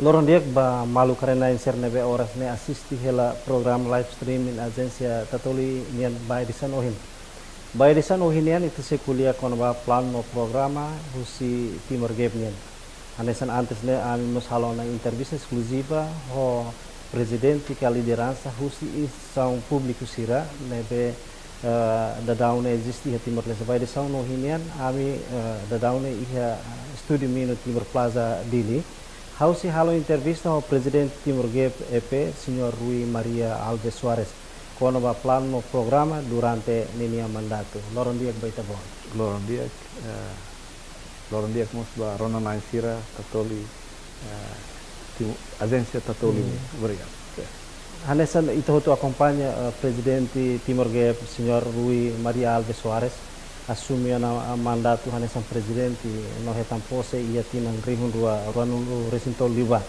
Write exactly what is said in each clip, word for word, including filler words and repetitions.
Loron di'ak ba maluk rona-na'in sira ne'ebé oras ne'e asiste hela programa live streaming Ajénsia Tatoli nian ba edisaun ohin. Ba edisaun ohin nian ita sei ko'alia kona-ba planu no programa husi Timor Gap nian. Hanesan antes ne'e ami mós halo ona entrevista eskluziva ho prezidente ka lideransa husi instituisaun públiku sira ne'ebé, eh, daudaun ne'e eziste iha Timor-Leste. Ba edisaun ohin nian ami, eh, daudaun ne'e iha, eh, Estúdiu Mino Timor Plaza Dili. Ha'u sei halo entrevista ho prezidente Timor Gap E P, señór Rui Maria Alves Soares, kona-ba planu no programa durante ninia mandatu. Loron di'ak ba ita-boot. Loron di'ak, eh, loron di'ak mós ba rona-na'in sira Tatoli, eh, Tim-, Ajénsia Tatoli Hmm. nian. Obrigadu. Oke. Hanesan ita hotu akompaña, eh, prezidente Timor Gap, señór Rui Maria Alves Soares, asume ona, eh, mandatu hanesan prezidente no hetan pose iha tinan rihun rua ruanulu resin tolu liubá.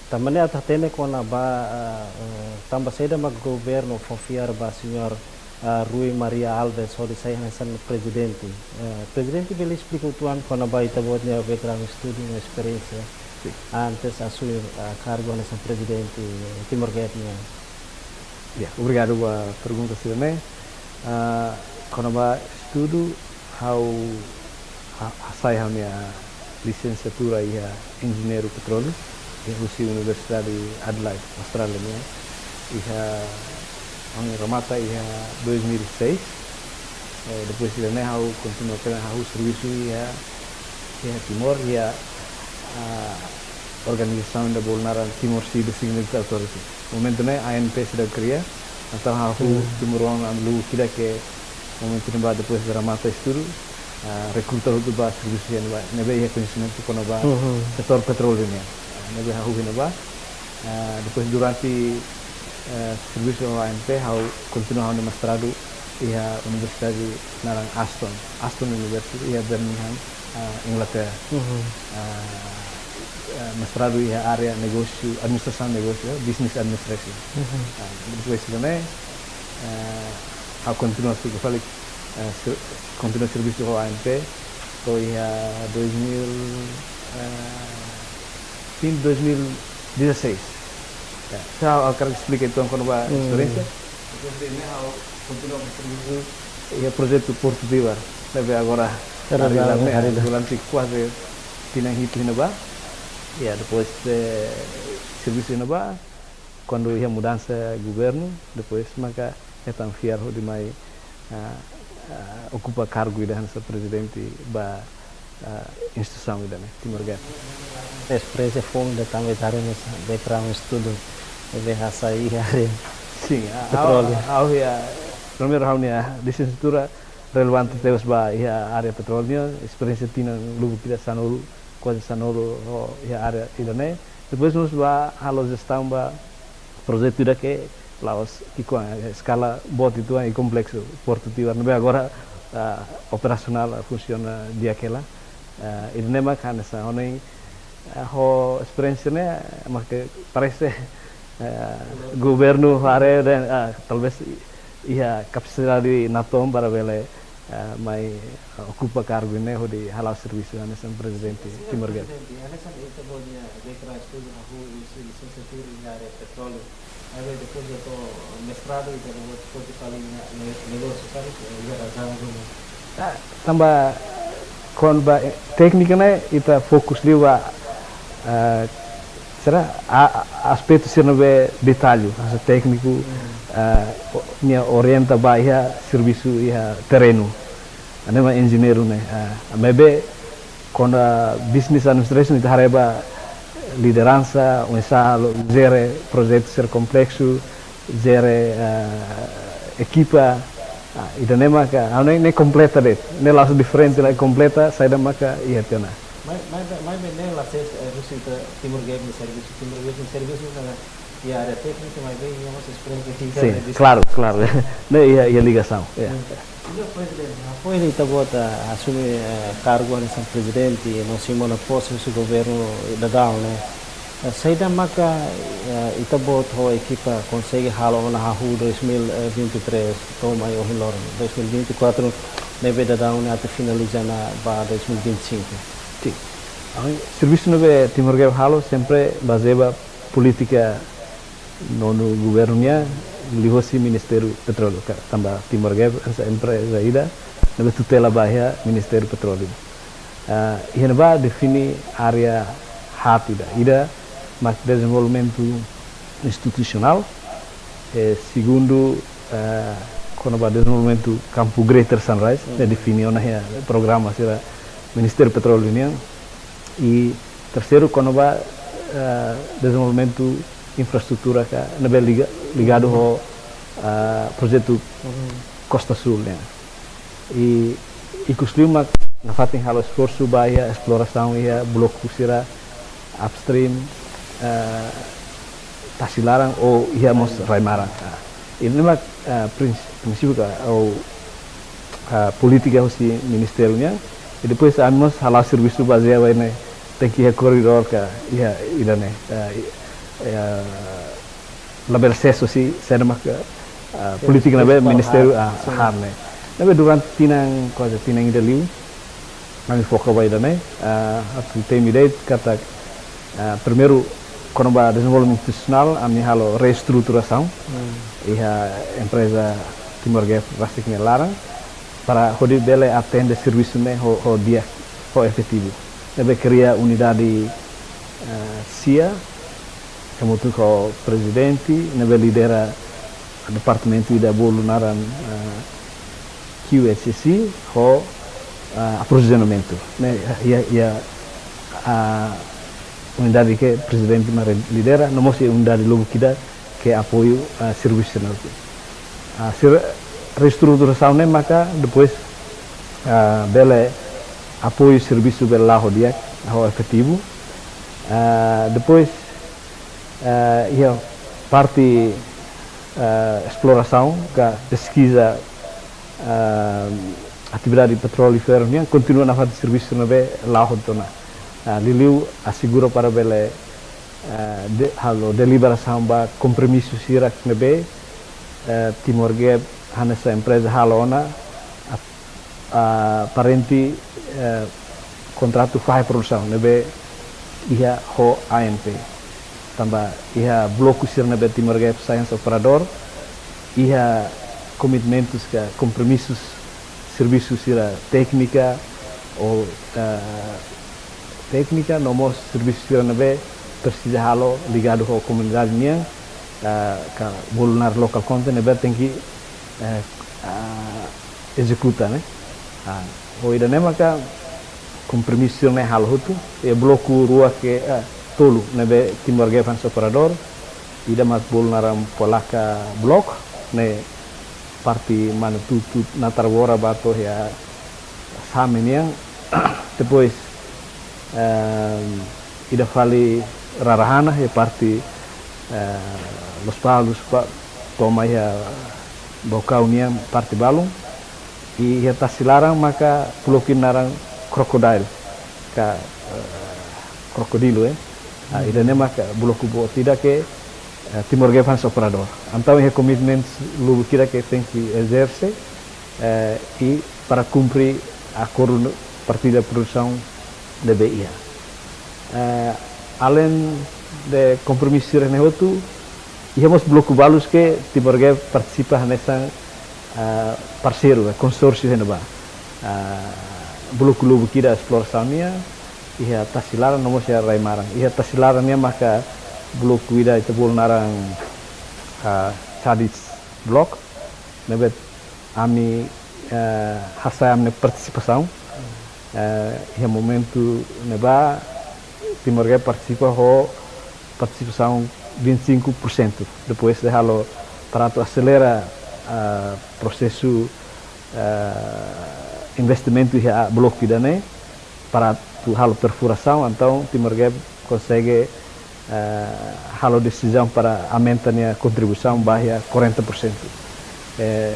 Tanba ne'e atu hatene kona-ba, eh, eh, tanba saida mak governu fó fiar ba señór, eh, Rui Maria Alves hodi sai hanesan prezidente. Eh, prezidente bele esplika uitoan kona-ba ita-boot nia background estudu no esperiénsia Sin. antes asume, eh, kargu hanesan prezidente Timor Gap nian. Ya, obrigadu ba pergunta sira-ne'e. Ah, kona-ba estudu, ha'u ha-, hasai ha'u-nia lisensiatura iha enjeñeiru petróleu, iha husi Universidade Adelaide, Austrália nian. Iha, ha'u remata iha dois mil e seis. Eh, depois ida-ne'e ha'u kontinua tiha ona ha'u servisu iha, iha Timor, iha, ah, organizasaun ida bolu naran Timor Sea Designated Authority. Momentu ne'e A N P seidauk kria, entaun ha'u Hmm. timoroan lubuk ida ke momentu ne'ebá depois de remata estudu, ah, rekruta hotu ba servisu iha ne'ebá, ne'ebé iha koñesimentu kona-ba Hmm. setór petróleu nian. Ah, ne'ebé ha'u iha ne'ebá. Ah, depois durante, eh, servisu ho A N P, ha'u kontinua ha'u-nia mestradu iha universidade naran Aston, Aston University, iha Birmingham, ah, Inglaterra. Mhm. Ah, eh, mestradu iha área negósiu, administrasaun negósiu, business administration. Mhm. Ah, depois ida-ne'e, eh, ha'u kontinua siga fali, eh, ser-, kontinua servisu ho A N P, to'o iha dois mil, eh, fin dois mil dezasseis. Ya, ha'u hakarak esplika uitoan kona-ba Hmm. esperiénsia. Depois de ne'e ha'u kontinua servisu iha projetu Portu Tibar, ne'ebé agora Terus hari lah, hari lah, hari lah. durante kuaze tinan hitu iha ne'ebá. Ya, depois de servisu iha ne'ebá, kuandu iha mudansa governu, depois maka hetan fiar hodi mai, ah, ah, okupa kargu ida hanesan prezidente ba, ah, instituisaun ida-ne'e, Timor Gap. Esperiénsia foun ida tanba ita haree mós background estudu ne'ebé hasai iha área Sin, a-, petróleu. ha'u, ha'u iha, primeiru ha'u-nia lisensiatura relevante tebes ba iha área petróleu, esperiénsia tinan lubuk ida sanulu, kuaze sanulu ho iha área ida-ne'e. Depois mós bá halo jestaun ba projetu ida ke la'ós ki'ikoan, eh, eskala boot uitoan i kompleksu, Portu Tibar ne'ebé agora, ah, operasionál, ah, funsiona di'ak hela. Ah, ida-ne'e mak hanesan ha'u-nia, ah, ho esperiénsia ne'e, mak parese, eh, governu haree dehan, ah, talvés iha kapasidade natoon para bele, eh, mai, eh, okupa kargu ne'e hodi hala'o servisu hanesan prezidente Señór Timor Gap. Prezidente, hanesan ita-boot nia background estudu hahú husi lisensiatura iha área petróleu. Maibé depois de to'o mestradu ita-boot foti fali iha ne-, negósiu, saida, eh, iha razaun ruma. Ah, tanba kona-ba, eh, téknika ne'e ita fokus liu ba, eh, sira, a, a, aspetu sira ne'ebé detallu, hanesan tékniku, Hmm. eh, o-, nia orienta ba iha servisu iha terrenu. Ne'e mak enjeñeiru ne'e, eh, maibé kona-ba business administration ita haree ba lideransa, oinsá halo jere projetu sira kompleksu, jere, eh, ekipa, ah, ida-ne'e maka, ah, ne'e, ne'e kompleta de'it, ne'e la'ós diferente, ne'e kompleta, saida maka iha tiha ona. Mai, mai, mai, mai ne'e la ses, eh, husi ita Timor Gap nia servisu, Timor Gap nia servisu ne'e iha área téknika, maibé iha mós esperiénsia iha Sin, área de klaru, klaru. Ne'e iha, iha ligasaun, ya. Hmm. Señór Prezidente, ah, foin ita-boot, ah, asume, eh, kargu hanesan prezidente, no simu ona pose husi governu daudaun ne'e. Eh, saida maka, eh, ita-boot ho ekipa konsege halo ona hahú dois mil e vinte e três, to'o mai ohin loron, dois mil e vinte e quatro, ne'ebé daudaun ne'e atu finaliza ona ba dois mil e vinte e cinco. Sin. Servisu ne'ebé Timor Gap halo sempre bazeia ba polítika nonu governu nian, liuhosi Ministériu Petróleu, ka, tanba Timor Gap hanesan empreza ida ne'ebé tutela ba iha Ministériu Petróleu. Ah, iha ne'ebá define área haat ida, ida mak dezenvolvimentu institusionál, eh, segundu, eh, kona-ba dezenvolvimentu kampu Greater Sunrise, ne'e define ona iha programa sira Ministériu Petróleu nian, i terseiru kona-ba, eh, dezenvolvimentu infraestrutura ka ne'ebé liga, ligadu ho, eh, projetu Costa Sul nian. I, i ikusliu mak nafatin halo esforsu ba iha esplorasaun iha bloku sira upstream, eh, tasi laran ou iha mós rai-maran. Ah, ida-ne'e mak, eh, prins-, prinsípiu ka ou, eh, polítika husi ministériu nian. I depois ami mós hala'o servisu bazeia ba ne'e, tenke iha koridór ka iha ida-ne'e, eh, i-, eh, labele sees husi saida mak, eh, polítika ne'ebé ministériu, ah, haat ne'e. Ne'ebé durante tinan, kuaze tinan ida liu, ami foka ba ida-ne'e, ah, atu temi de'it katak, ah, primeiru, kona-ba dezenvolvimentu institusionál, ami halo reestruturasaun iha empreza Timor Gap rasik nia laran, para hodi bele atende servisu ne'e ho, ho di'ak, ho efetivu. Ne'ebé kria unidade, eh, sia, hamutuk ho prezidente, ne'ebé lidera departamentu ida bolu naran, eh, Q H S E ho, eh, aprovizionamentu. Ne'e, iha, iha, ah, unidade ke prezidente mak lidera, no mós iha unidade lubuk ida ke apoiu, ah, servisu ne'e. Ah, sira reestruturasaun ne'e maka depois, ah, bele apoiu servisu bele la'o di'ak, ho efetivu. Ah, depois, ah, iha parte, ah, esplorasaun ka peskiza, ah, atividade petrolíferu nian kontinua nafatin servisu ne'ebé la'o hotu ona. Ah, liuliu asegura para bele, ah, de-, halo deliberasaun ba kompromisu sira ne'ebé, eh, Timor Gap hanesan empreza halo ona, ah, ah, parente, eh, kontratu fahe produsaun ne'ebé iha ho A N P. Tanba iha bloku sira ne'ebé Timor Gap sai hanesan operadór, iha komitmentus ka kompromisus servisu sira téknika ou, eh, téknika no mós servisu sira ne'ebé presiza halo ligadu ho komunidade nian, eh, ka bolu naran local content ne'ebé tenke, eh, ah, ezekuta, ne'e. Ah, ho ida-ne'e maka kompromisu ne'e halo hotu, iha bloku rua ke, eh, tolu ne'ebé Timor Gap hanesan operadór, ida mak bolu naran Polaka Block, ne'e parte Manatutu, Natarbora ba to'o iha Same nian. Depois, ehm, ida fali rarahana iha parte, eh, Lospalos ba to'o mai iha Baucau nian parte balun. I iha tasi laran maka bloku ida naran Crocodile ka, eh, krokodilu, eh. Ah, ida-ne'e maka bloku boot ida ke, eh, Timor Gap hanesan operadór. Entaun iha komitmentu lubuk ida ke tenke ezerse, eh, i para kumpre akordu partilla produsaun ne'ebé iha. Eh, além de kompromisu sira-ne'e hotu, iha mós bloku balus ke Timor Gap partisipa hanesan, eh, parseiru, eh, konsórsiu iha ne'ebá. Eh, bloku lubuk ida esplorasaun nian, iha tasi laran no mós iha rai-maran. Iha tasi laran nian maka bloku ida ita bolu naran, eh, Chadis Block, ne'ebé ami, eh, hasai ami-nia partisipasaun. Eh, iha momentu ne'ebá, Timor Gap partisipa ho partisipasaun vinte e cinco por cento. Depois de halo para atu aselera, ah, prosesu, ah, investimentu iha bloku ida-ne'e, para atu halo perfurasaun, entaun Timor Gap konsege, eh, halo desizaun para aumenta nia kontribuisaun ba iha quarenta por cento. Eh,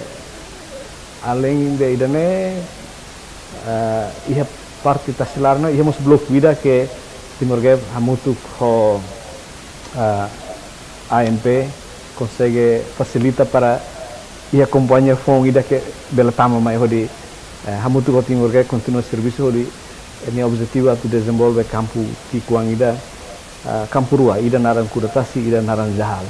além de ida-ne'e, eh, iha parte tasi laran, iha mós bloku ida ke Timor Gap hamutuk ho, eh, A N P konsege fasilita para iha kompañia foun ida ke bele tama mai hodi, eh, hamutuk ho Timor Gap kontinua servisu hodi nia objetivu atu dezenvolve kampu ki'ikoan ida, ah, kampu rua, ida naran Kuda Tasi, ida naran Jahal.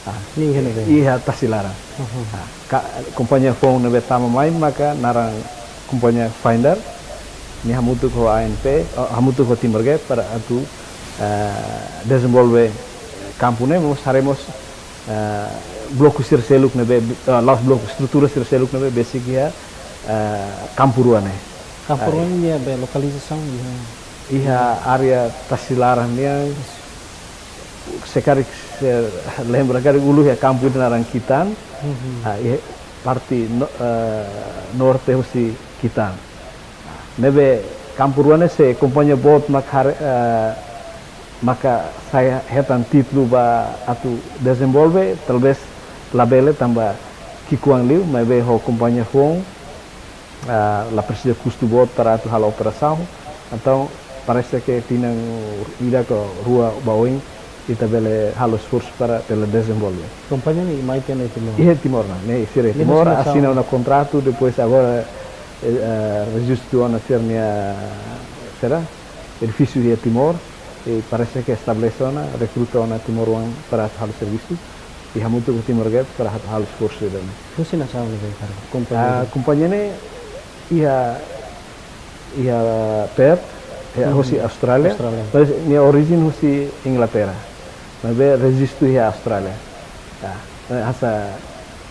Ah, Nia iha ne'ebé? Iha Tasi Laran. Mhm. Ah, ka-, kompañia foun ne'ebé tama mai maka naran kompañia Finder, nia hamutuk ho A N P, oh, hamutuk ho Timor Gap para atu, ah, dezenvolve kampu ne'e, mós haree mós, ah, bloku sira seluk ne'ebé, ah, la'ós bloku, estrutura sira seluk ne'ebé besik iha, ah, kampu rua ne'e. Kampu rua ne'e iha ne'ebé lokalizasaun iha? Iha área Tasi Laran nian, se karik, se lembra karik uluk iha kampu ida naran Kitan, Mhm. ah, iha parte no-, eh, norte husi Kitan. Ne'ebé kampu rua ne'e se kompañia boot mak har-, eh, maka sai hetan títulu ba atu dezenvolve, talvés labele tanba ki'ikoan liu, maibé ho kompañia foun, ah, la presiza kustu boot para atu halo operasaun. Entaun, parese ke tinan ida ka rua ba oin, ita bele halo esforsu para bele dezenvolve. Kompañia ne'e mai tiha ona iha Timor? Iha Timor ona, ne'e sira iha Timor, asina ona kontratu, depois agora, eh, eh, rejistu ona sira-nia, sira, edifísiu iha Timor, i parese ke estabelese ona, rekruta ona timoroan para atu halo servisu, i hamutuk ho Timor Gap para atu halo esforsu ida-ne'e. Husi nasaun ne'ebé karik kompañia? Ah, kompañia ne'e iha, iha Perth, iha Mhm. husi Austrália. Austrália. Mas nia orijen husi Inglaterra. Maibé rejistu iha Austrália. Ya, eh, hanesan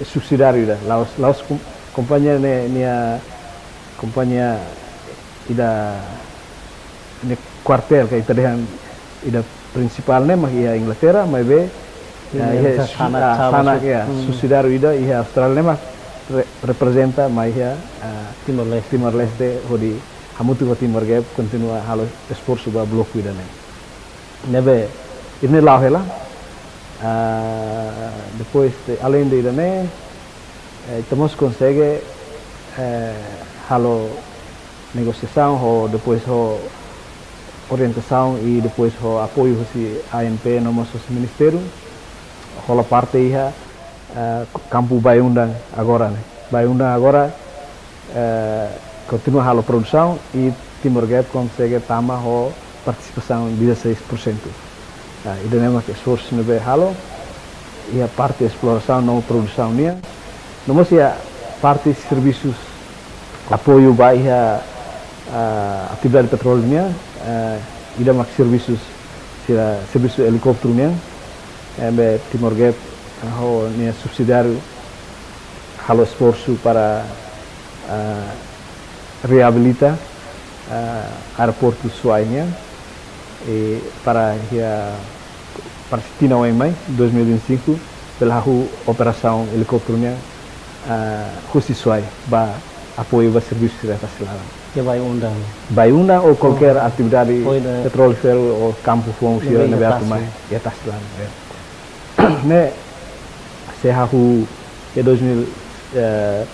subsidiáriu ida, la'ós, la'ós kom-, kompañia ne'e, nia kompañia ida, nia kuartél ka ita dehan ida prinsipál ne'e mak iha Inglaterra, maibé, Nia ya, iha hanesan su-, sanak, ah, sanak, sanak, ya, Hmm. subsidiáriu ida iha Austrália ne'e mak re-, reprezenta mai iha, ah, Timor-Leste. Timor-Leste, hodi hamutuk ho Timor Gap kontinua halo esforsu ba bloku ida-ne'e. Ne'ebé, ida-ne'e la'o hela. Ah, depois de, além de ida-ne'e, eh, ita mós konsege, eh, halo negosiasaun ho, depois ho orientasaun i depois ho apoiu husi A N P no mós husi ministériu, hola parte iha, eh, kampu Bae-Undan agora ne'e. Bae-Undan agora, eh, kontinua halo produsaun i Timor Gap konsege tama ho partisipasaun dezasseis por cento. Ah, ida-ne'e mak esforsu ne'ebé halo iha parte esplorasaun no produsaun nian. No mós iha parte servisus apoiu ba iha, ah, atividade petróleu nian, ah, ida mak servisus sira, servisu helikópteru nian, ne'ebé Timor Gap, ah, ho nia subsidiáriu halo esforsu para, ah, reabilita, ah, aeroportu Suai nian, i para iha, para tinan oin mai, dois mil e vinte e cinco, bele hahú operasaun helikópteru nian, ah, husi Suai, ba apoiu ba servisu sira iha Tasi Laran. Iha Bae-Undan? Bae-Undan ou kualkér Oh. atividade Oh, ida. petrolíferu ou kampu foun sira Ne'ebé iha ne'ebé atu Tasi. mai iha Tasi Laran, ya. Ne'e, se hahú iha dois mil, eh,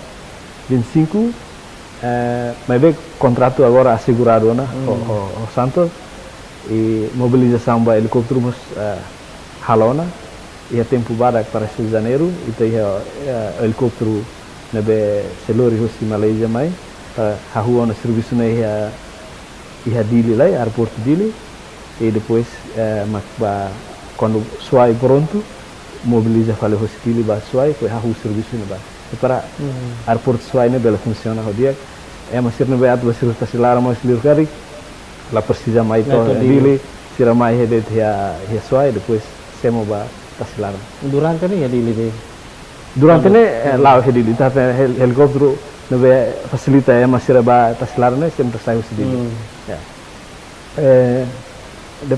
vinte e cinco, eh, maibé kontratu agora aseguradu ona, Hmm. ho, ho, ho Santos, i mobilizasaun ba helikópteru mós, eh, hala'o ona, iha tempu badak parese Janeiru, ita iha, eh, helikópteru ne'ebé sei lori husi Malázia mai, para hahú ona servisu ne'e iha, iha Dili lai, aeroportu Dili, i depois, eh, mak ba, kuandu Suai prontu, mobiliza fali husi Dili ba Suai, hodi hahú servisu ne'ebá. I para Hmm. aeroportu Suai ne'e bele funsiona ho di'ak, ema sira ne'ebé atu ba servisu Tasi Laran mós liur karik, la presiza mai Mai to'o to'o Dili. Dili, sira mai iha de'it iha, iha Suai, depois semo ba Tasi Laran. Durante ne'e iha Dili de'it? Durante Kuandu ne'e, eh, Hmm. la'o iha Dili, tanba hel-, helikópteru ne'ebé fasilita ema sira ba Tasi Laran ne'e sempre sai husi Dili. Hmm. Ya. Eh, de,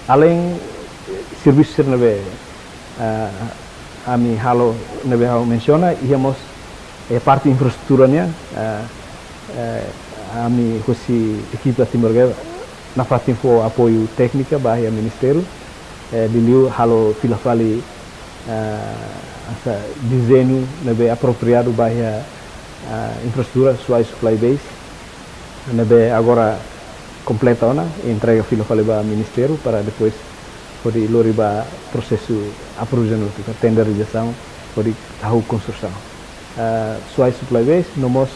além servisu sira ne'ebé, eh, ami halo ne'ebé ha'u mensiona, iha mós, eh, parte infraestrutura nian, eh, eh, ami husi ekipa Timor Gap nafatin fó apoiu téknika ba iha ministériu, eh, liuliu halo fila fali, eh, hanesan dezeñu ne'ebé apropriadu ba iha, eh, infraestrutura Suai Supply Base, ne'ebé agora kompleta ona, entrega fila fali ba ministériu para depois hodi lori ba prosesu aprovizionamentu, tenderizasaun, hodi hahú konstrusaun. Ah, Suai Supply Base, no mós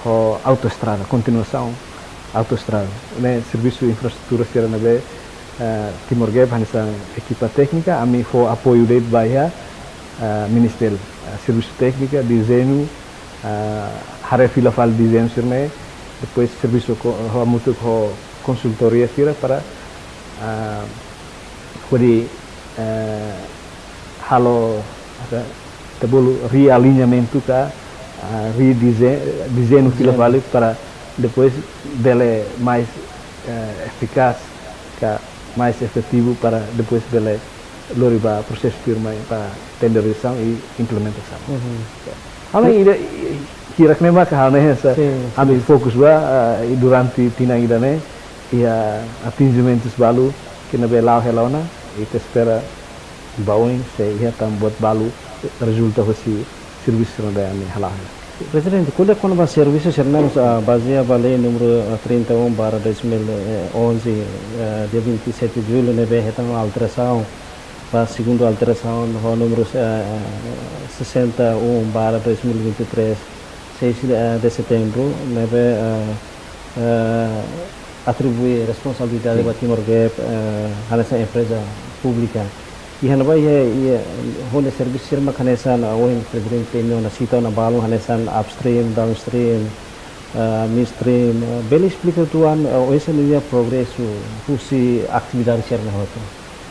ho autoestrada, kontinuasaun Autoestrada, ne'e servisu infraestrutura sira ne'ebé, eh, Timor Gap hanesan ekipa téknika, ami fó apoiu de'it ba iha, eh, Ministériu, eh, servisu téknika, dezeñu, eh, haree fila fali dezeñu sira-ne'e, depois servisu ho, hamutuk ho konsultoria sira para, eh, hodi, eh, halo, ita bolu realiñamentu ka, ah, redeze-, dezeñu fila fali para depois bele mais, eh, efikás ka mais efetivu para depois bele lori ba prosesu firma para tenderizasaun i implementasaun. Ami ida, i, hirak ne'e mak hal ne'e sa, ami fokus ba, ah, i durante tinan ida-ne'e, iha atinjimentus balu ke ne'ebé la'o hela ona, i ita espera ba oin sei iha tan buat balu rezulta husi servisu sira-ne'ebé ami hala'o. Prezidente, ko'alia kona-ba servisu sira-ne'e, ah, bazeia ba lei númeru, ah, trinta e um barra dois mil e onze, eh, dia vinte e sete de julho, ne'ebé hetan alterasaun ba segundu alterasaun ho númeru, eh, sessenta e um barra dois mil e vinte e três, seis, eh, de setembro, ne'ebé, eh, eh, atribui responsabilidade ba Timor Gap, eh, hanesan empreza públika. I hanesan ba iha, iha, ho nia servisu sira mak hanesan, eh, ohin Prezidente Peña ona sita ona balun hanesan upstream, downstream, eh, midstream, eh, bele esplika uitoan, eh, oinsá nia progresu husi atividade sira-ne'e hotu.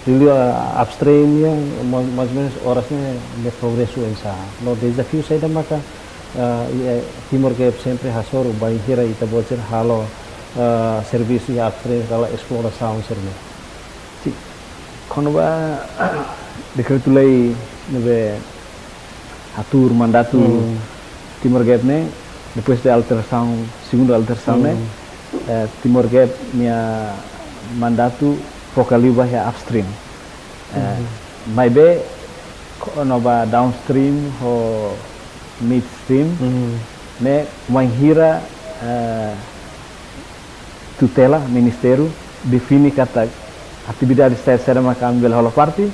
Liuliu, eh, upstream nian, ma-, mais ou menus oras ne'e, nia progresu oinsá. No dezafiu saida maka, eh, i, eh, Timor Gap sempre hasoru bainhira ita-boot sira halo, eh, servisu iha upstream ka lae esplorasaun sira-ne'e. Sin. Kona-ba dekretu-lei ne'ebé hatuur mandatu Timor Gap ne'e, depois de alterasaun, segundu alterasaun ne'e, eh, Timor Gap nia mandatu foka liu ba iha upstream. Eh, maibé kona-ba downstream ho midstream ne'e bainhira, eh, tutela ministériu define katak atividade saida, saida mak ami bele hola parte,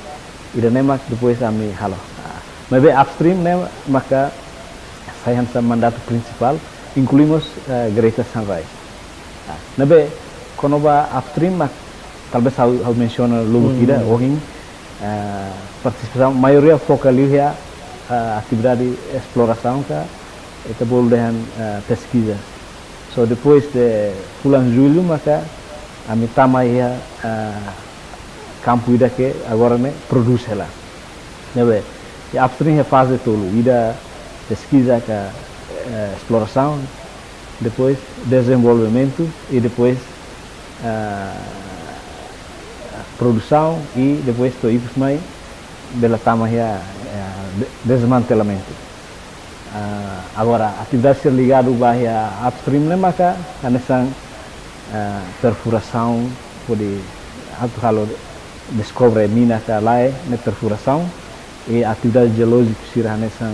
ida-ne'e mak depois ami halo. Ah, maibé upstream ne'e maka sai hanesan mandatu prinsipál, inklui mós, eh, Greater Sunrise. Ah, ne'ebé kona-ba upstream mak talvés ha'u, ha'u mensiona logo ida, ohin, eh, partisipasaun maioria foka liu iha, eh, atividade esplorasaun ka, ita bolu dehan, eh, peskiza. So, depois de fulan jullu maka ami tama iha, eh, kampu ida ke agora ne'e prodús hela. Ne'ebé, iha upstream iha faze tolu, ida peskiza ka, eh, esplorasaun, depois dezenvolvimentu i depois, eh, produsaun i depois to'o ikus mai bele tama iha, eh, de-, desmantelamentu. Ah, agora, atividade sira ligadu ba iha upstream ne'e maka hanesan, ah, perfurasaun, hodi atu halo deskobre mina ka lae, ne'e perfurasaun, i atividade jeolójiku sira hanesan,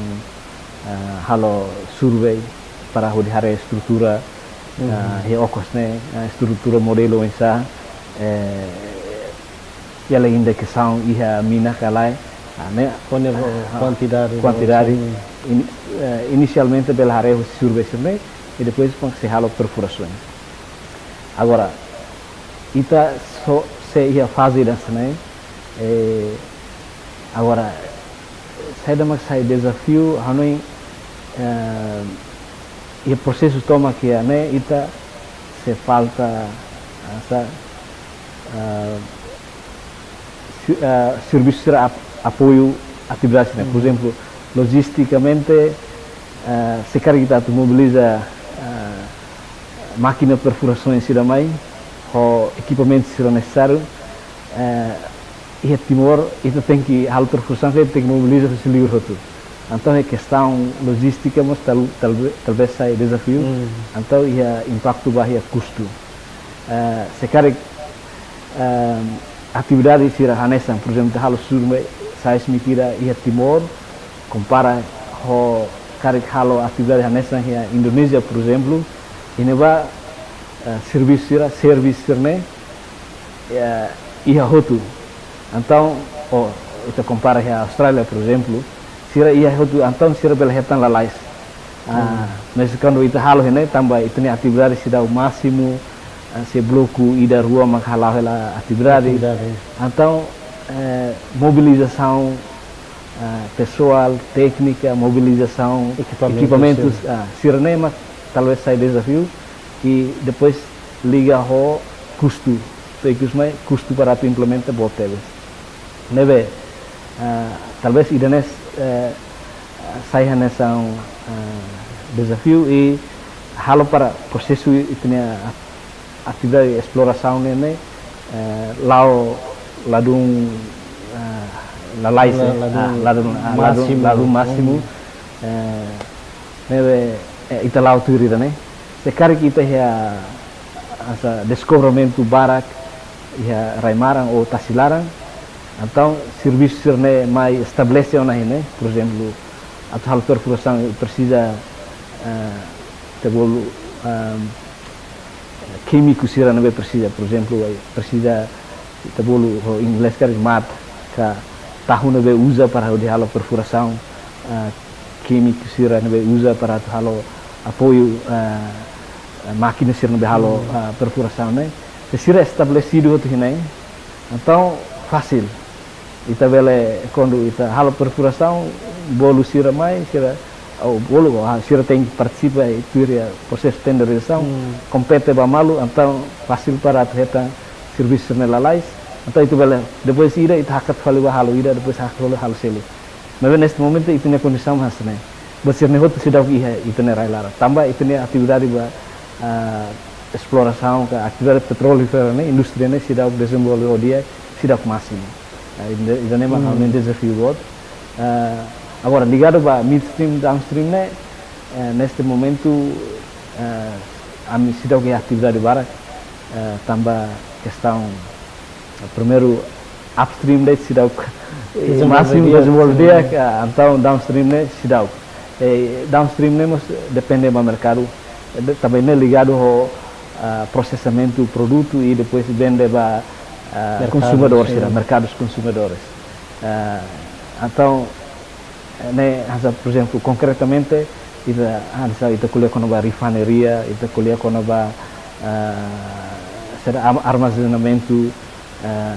ah, halo survei para hodi haree estrutura, ah, iha okos ne'e, ah, estrutura modelu oinsá, eh, iha lei indikasaun iha mina ka lae, ah, ne'e, ho nia, ah, kuantidade, kuantidade. Ini-, eh, inisialmente bele haree husi survei sira-ne'e, i depois mak sei halo perfurasaun. Agora, ita só sei iha faze ida hanesan ne'e, eh, agora, saida mak sai dezafiu, hanoin, eh, iha prosesu tomak iha ne'e ita sei falta, ah, sa-, ah, si-, ah, servisu sira ap-, apoiu atividade ne'e. Por ezemplu, lojistikamente, ah, se karik ita atu mobiliza, ah, mákina perfurasaun sira mai, ho ekipamentu sira nesesáriu, eh, iha Timor, ita tenke halo perfurasaun, ita tenke mobiliza husi liur hotu. Entaun, iha kestaun lojístika mós tal-, tal-, talvés sai dezafiu. Entaun, iha impaktu ba iha kustu. Eh, se karik, eh, atividade sira hanesan, por ezemplu, halo survei sísmiku ida iha Timor, kompara ho karik halo atividade hanesan iha Indonézia, por ezemplu, iha ne'ebá, eh, servisu sira, servisu sira-ne'e, eh, iha hotu. Entaun, o, ita kompara iha Austrália, por ezemplu, sira iha hotu, entaun sira bele hetan lalais. Ah, mas kuandu ita halo iha ne'e, tanba ita-nia atividade seidauk másimu, ah, se bloku ida rua mak hala'o hela atividade. Atividade. Entaun, eh, mobilizasaun, ah, pesoál, téknika, mobilizasaun, ekipamentu, ekipamentu, sira, ah, sira-ne'e mak talvés sai dezafiu, i depois liga ho kustu, so ikus mai kustu para atu implementa boot tebes. Ne'ebé, ah, talvés ida-ne'e, eh, sai hanesan, ah, dezafiu i halo para prosesu ita-nia atividade esplorasaun ne'e, ne'e, eh, la'o ladún, eh, lalais, la-, eh, ladún, ah, ladún, ah, ladún másimu. Ladún másimu. Hmm. Eh, ne'ebé, eh, ita la'o tuir ida-ne'e. Se karik ita iha hanesan deskobrimentu barak iha rai-maran ou tasi-laran, entaun servisu sira-ne'e mai estabelese ona iha ne'e, por ezemplu, atu halo perfurasaun presiza, eh, ita bolu, ehm, kímiku sira ne'ebé presiza, por ezemplu, eh, presiza, ita bolu ho inglés karik mud, ka tahu ne'ebé uza para hodi halo perfurasaun, eh, kímiku sira ne'ebé uza para atu halo apoiu, eh, eh, mákina sira ne'ebé halo, hmm, eh, perfurasaun ne'e. Se sira estabelesidu hotu iha ne'e, entaun fasil. Ita bele, kuandu ita halo perfurasaun, bolu sira mai, sira, ou bolu, ah, sira tenke partisipa iha tuir prosesu tenderizasaun, hmm, kompete ba malu, entaun fasil para atu hetan servisu ne'e lalais, entaun ita bele, depois ida ita hakat fali ba halo ida, depois hakat fali halo seluk. Maibé neste momentu ita-nia kondisaun hanesan ne'e. Buat sira-ne'e hotu seidauk iha ita-nia rai-laran. Tanba ita-nia atividade ba, ah, esplorasaun ka atividade petrolífera ne'e, indústria ne'e seidauk dezenvolve ho di'ak, seidauk másimu. Ah, ida, ida-ne'e mak, hmm, realmente dezafiu boot. Ah, agora, ligadu ba midstream, downstream ne'e, eh, neste momentu, eh, ami seidauk iha atividade barak, eh, tanba kestaun, eh, primeiru upstream de'it seidauk, eh, dezenvolve másimu di'ak, dezenvolve di'ak, hmm, eh, entaun downstream ne'e seidauk. Eh, downstream ne'e mós depende ba merkadu. Eh, de-, tanba ne'e ligadu ho, ah, prosesamentu produtu i depois vende ba, ah, merkadu, konsumidór, sin, sira, merkadus konsumidores. Ah, entaun, ne'e hanesan, por ezemplu, konkretamente, ita, hanesan ita ko'alia kona-ba refinaria, ita ko'alia kona-ba, ah, sira am-, armazenamentu, ah,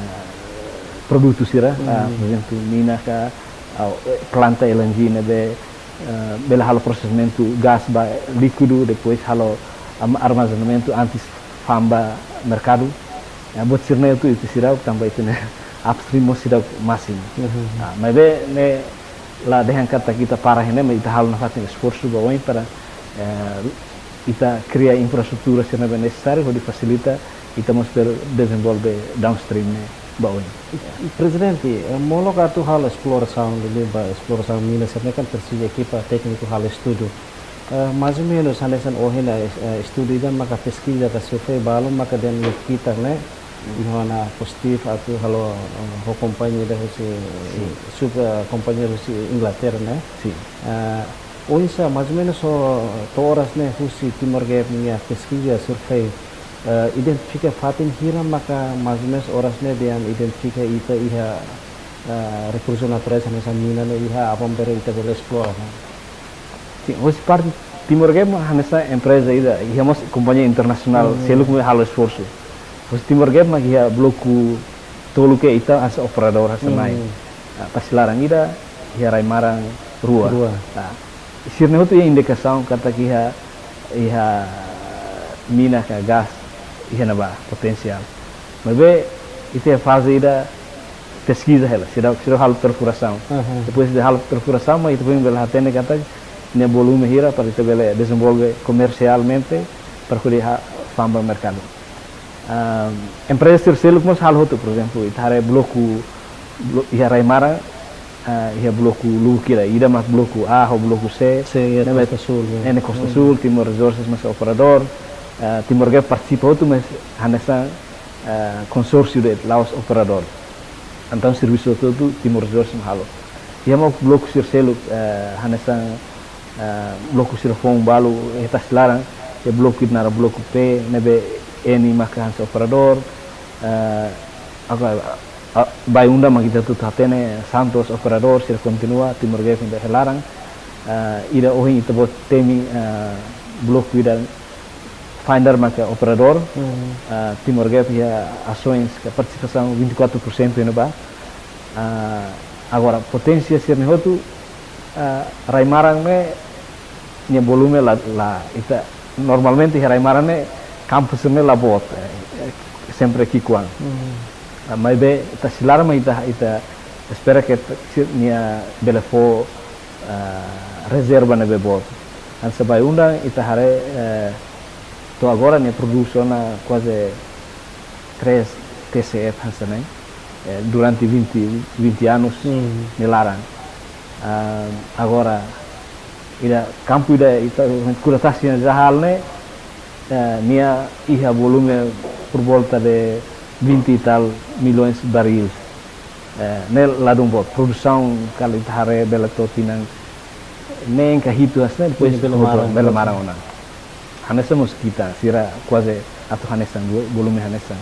produtu sira, ah, hmm, por ezemplu, mina ka, ah, planta L N G ne'ebé, ah, bele halo prosesamentu gás ba líkidu, depois halo am-, armazenamentu antes fa'an ba merkadu. Ya, buat sira-ne'e hotu ita seidauk tanba ita-nia upstream mós seidauk másimu. Mhm. Ah, maibé ne'e la dehan katak ita para iha ne'e, maibé ita halo nafatin esforsu ba oin para, eh, ita kria infraestrutura sira ne'ebé nesesáriu hodi fasilita ita mós bele dezenvolve downstream ne'e ba oin. I, i, Prezidente, eh, molok atu halo esplorasaun, liuliu ba esplorasaun mina sira-ne'e kan presiza ekipa tékniku halo estudu. Eh, mais ou menus, hanesan ohin, eh, eh, estudu ida maka peskiza ka survey balu maka dehan nia kitak ne'e, hmm, iha ona pozitivu atu halo, eh, ho kompañia ida husi, sin, sub, eh, kompañia husi Inglaterra ne'e. Sin. Eh, oinsá, mais ou menus, ho to'o oras ne'e husi Timor Gap nia peskiza survey, eh, identifika fatin hira maka mais ou menus oras ne'e dehan identifika ita iha, eh, rekursu naturál hanesan mina ne'e iha aban-bainrua ita bele esplora, ne'e? Sin, hosi parte Timor Gap mak hanesan empreza ida, iha mós kompañia internasionál, hmm, seluk mak halo esforsu. Hosi Timor Gap mak iha bloku tolu ke ita hanesan operadór hanesan, hmm, na'in. Ah, tasi-laran ida, iha rai-maran rua. Rua. Ah, sira-ne'e hotu iha indikasaun katak iha, iha mina ka gás, iha ne'ebá potensiál. Maibé, ita iha faze ida peskiza hela, seidauk, seidauk halo perfurasaun. Aha. Depois de halo perfurasaun, mak ita foin bele hatene katak nia volume hira para ita bele dezenvolve komersialmente para hodi ha-, fa'an ba merkadu. Ah, empreza sira seluk mós halo hotu, por ezemplu, ita haree bloku, blo-, iha rai-maran, ah, iha bloku lubuk hira, ida mak bloku A ho bloku C, C, iha ne'ebé Costa Sul, ya. Ne'e Costa, hmm, Sul, Timor Resources mak operadór, ah, Timor Gap partisipa hotu, mas hanesan, ah, konsórsiu de'it, la'ós operadór. Entaun servisu hotu-hotu Timor Resources mak halo. Iha mós bloku sira seluk, ah, hanesan, ah, bloku sira foun balu iha tasi-laran, iha bloku ida naran bloku P, ne'ebé Eni maka hanesan operadór, ah, agora, ah, Bayu-Undan mak ita hotu hatene, Santos operadór, sira kontinua, Timor Gap iha laran, ah, ida ohin ita-boot temi, ah, bloku ida Finder maka operadór, hmm, ah, Timor Gap iha asoens ka partisipasaun vinte e quatro por cento iha ne'ebá. Ah, agora, poténsia sira-ne'e hotu, ah, rai-maran ne'e nia volume la, la, ita, normalmente iha rai-maran ne'e kampu sira-ne'e la boot, eh, eh, sempre ki'ikoan. Hmm. Ah, maibé ita sei laran, mas ita, ita espera katak ita, nia bele fó, ah, rezerva ne'ebé boot. Hanesan Bayu-Undan ita haree, eh, to'o agora nia prodús ona kuaze três T C F hanesan ne'e, eh, durante vinte, vinte anos, hmm, nia laran. Ah, agora, ida kampu ida ita, Kura Tasi nia Jahal ne'e, eh, nia iha volume por volta de vinte e tal milhões barris. Eh, ne'e ladún boot, produsaun kala ita haree bele to'o tinan neen ka hitu hanesan ne'e, depois nia bele hotu, maran, bele hotu, maran ona. Hanesan mós Kitan, sira kuaze atu hanesan, vo-, volume hanesan.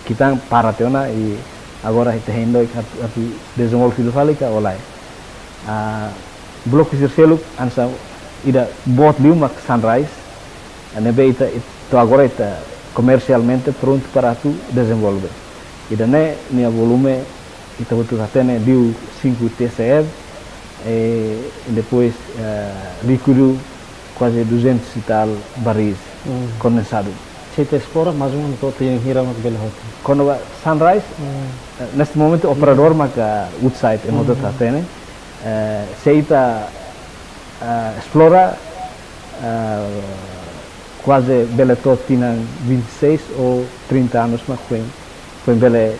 Kitan para tiha ona i agora ita hein dook atu, atu dezenvolve fila fali ka lae. Ah, bloku sira seluk hanesan ida boot liu mak Sunrise, ne'ebé ita, it-, to'o agora ita komersialmente prontu para atu dezenvolve. Ida-ne'e nia volume ita hotu hatene liu cinco T C F, eh, depois, eh, líkidu kuaze duzentos e tal barris, hmm, kondensadu. Se ita esplora, mais ou menus to'o tinan hira mak bele hotu? Kona-ba Sunrise, hmm, eh, neste momento, hmm, operadór maka Woodside, ema hotu, hmm, hatene. Eh, se ita, eh, esplora, eh, kuaze bele to'o tinan vinte e seis ou trinta anos mak foin, foin bele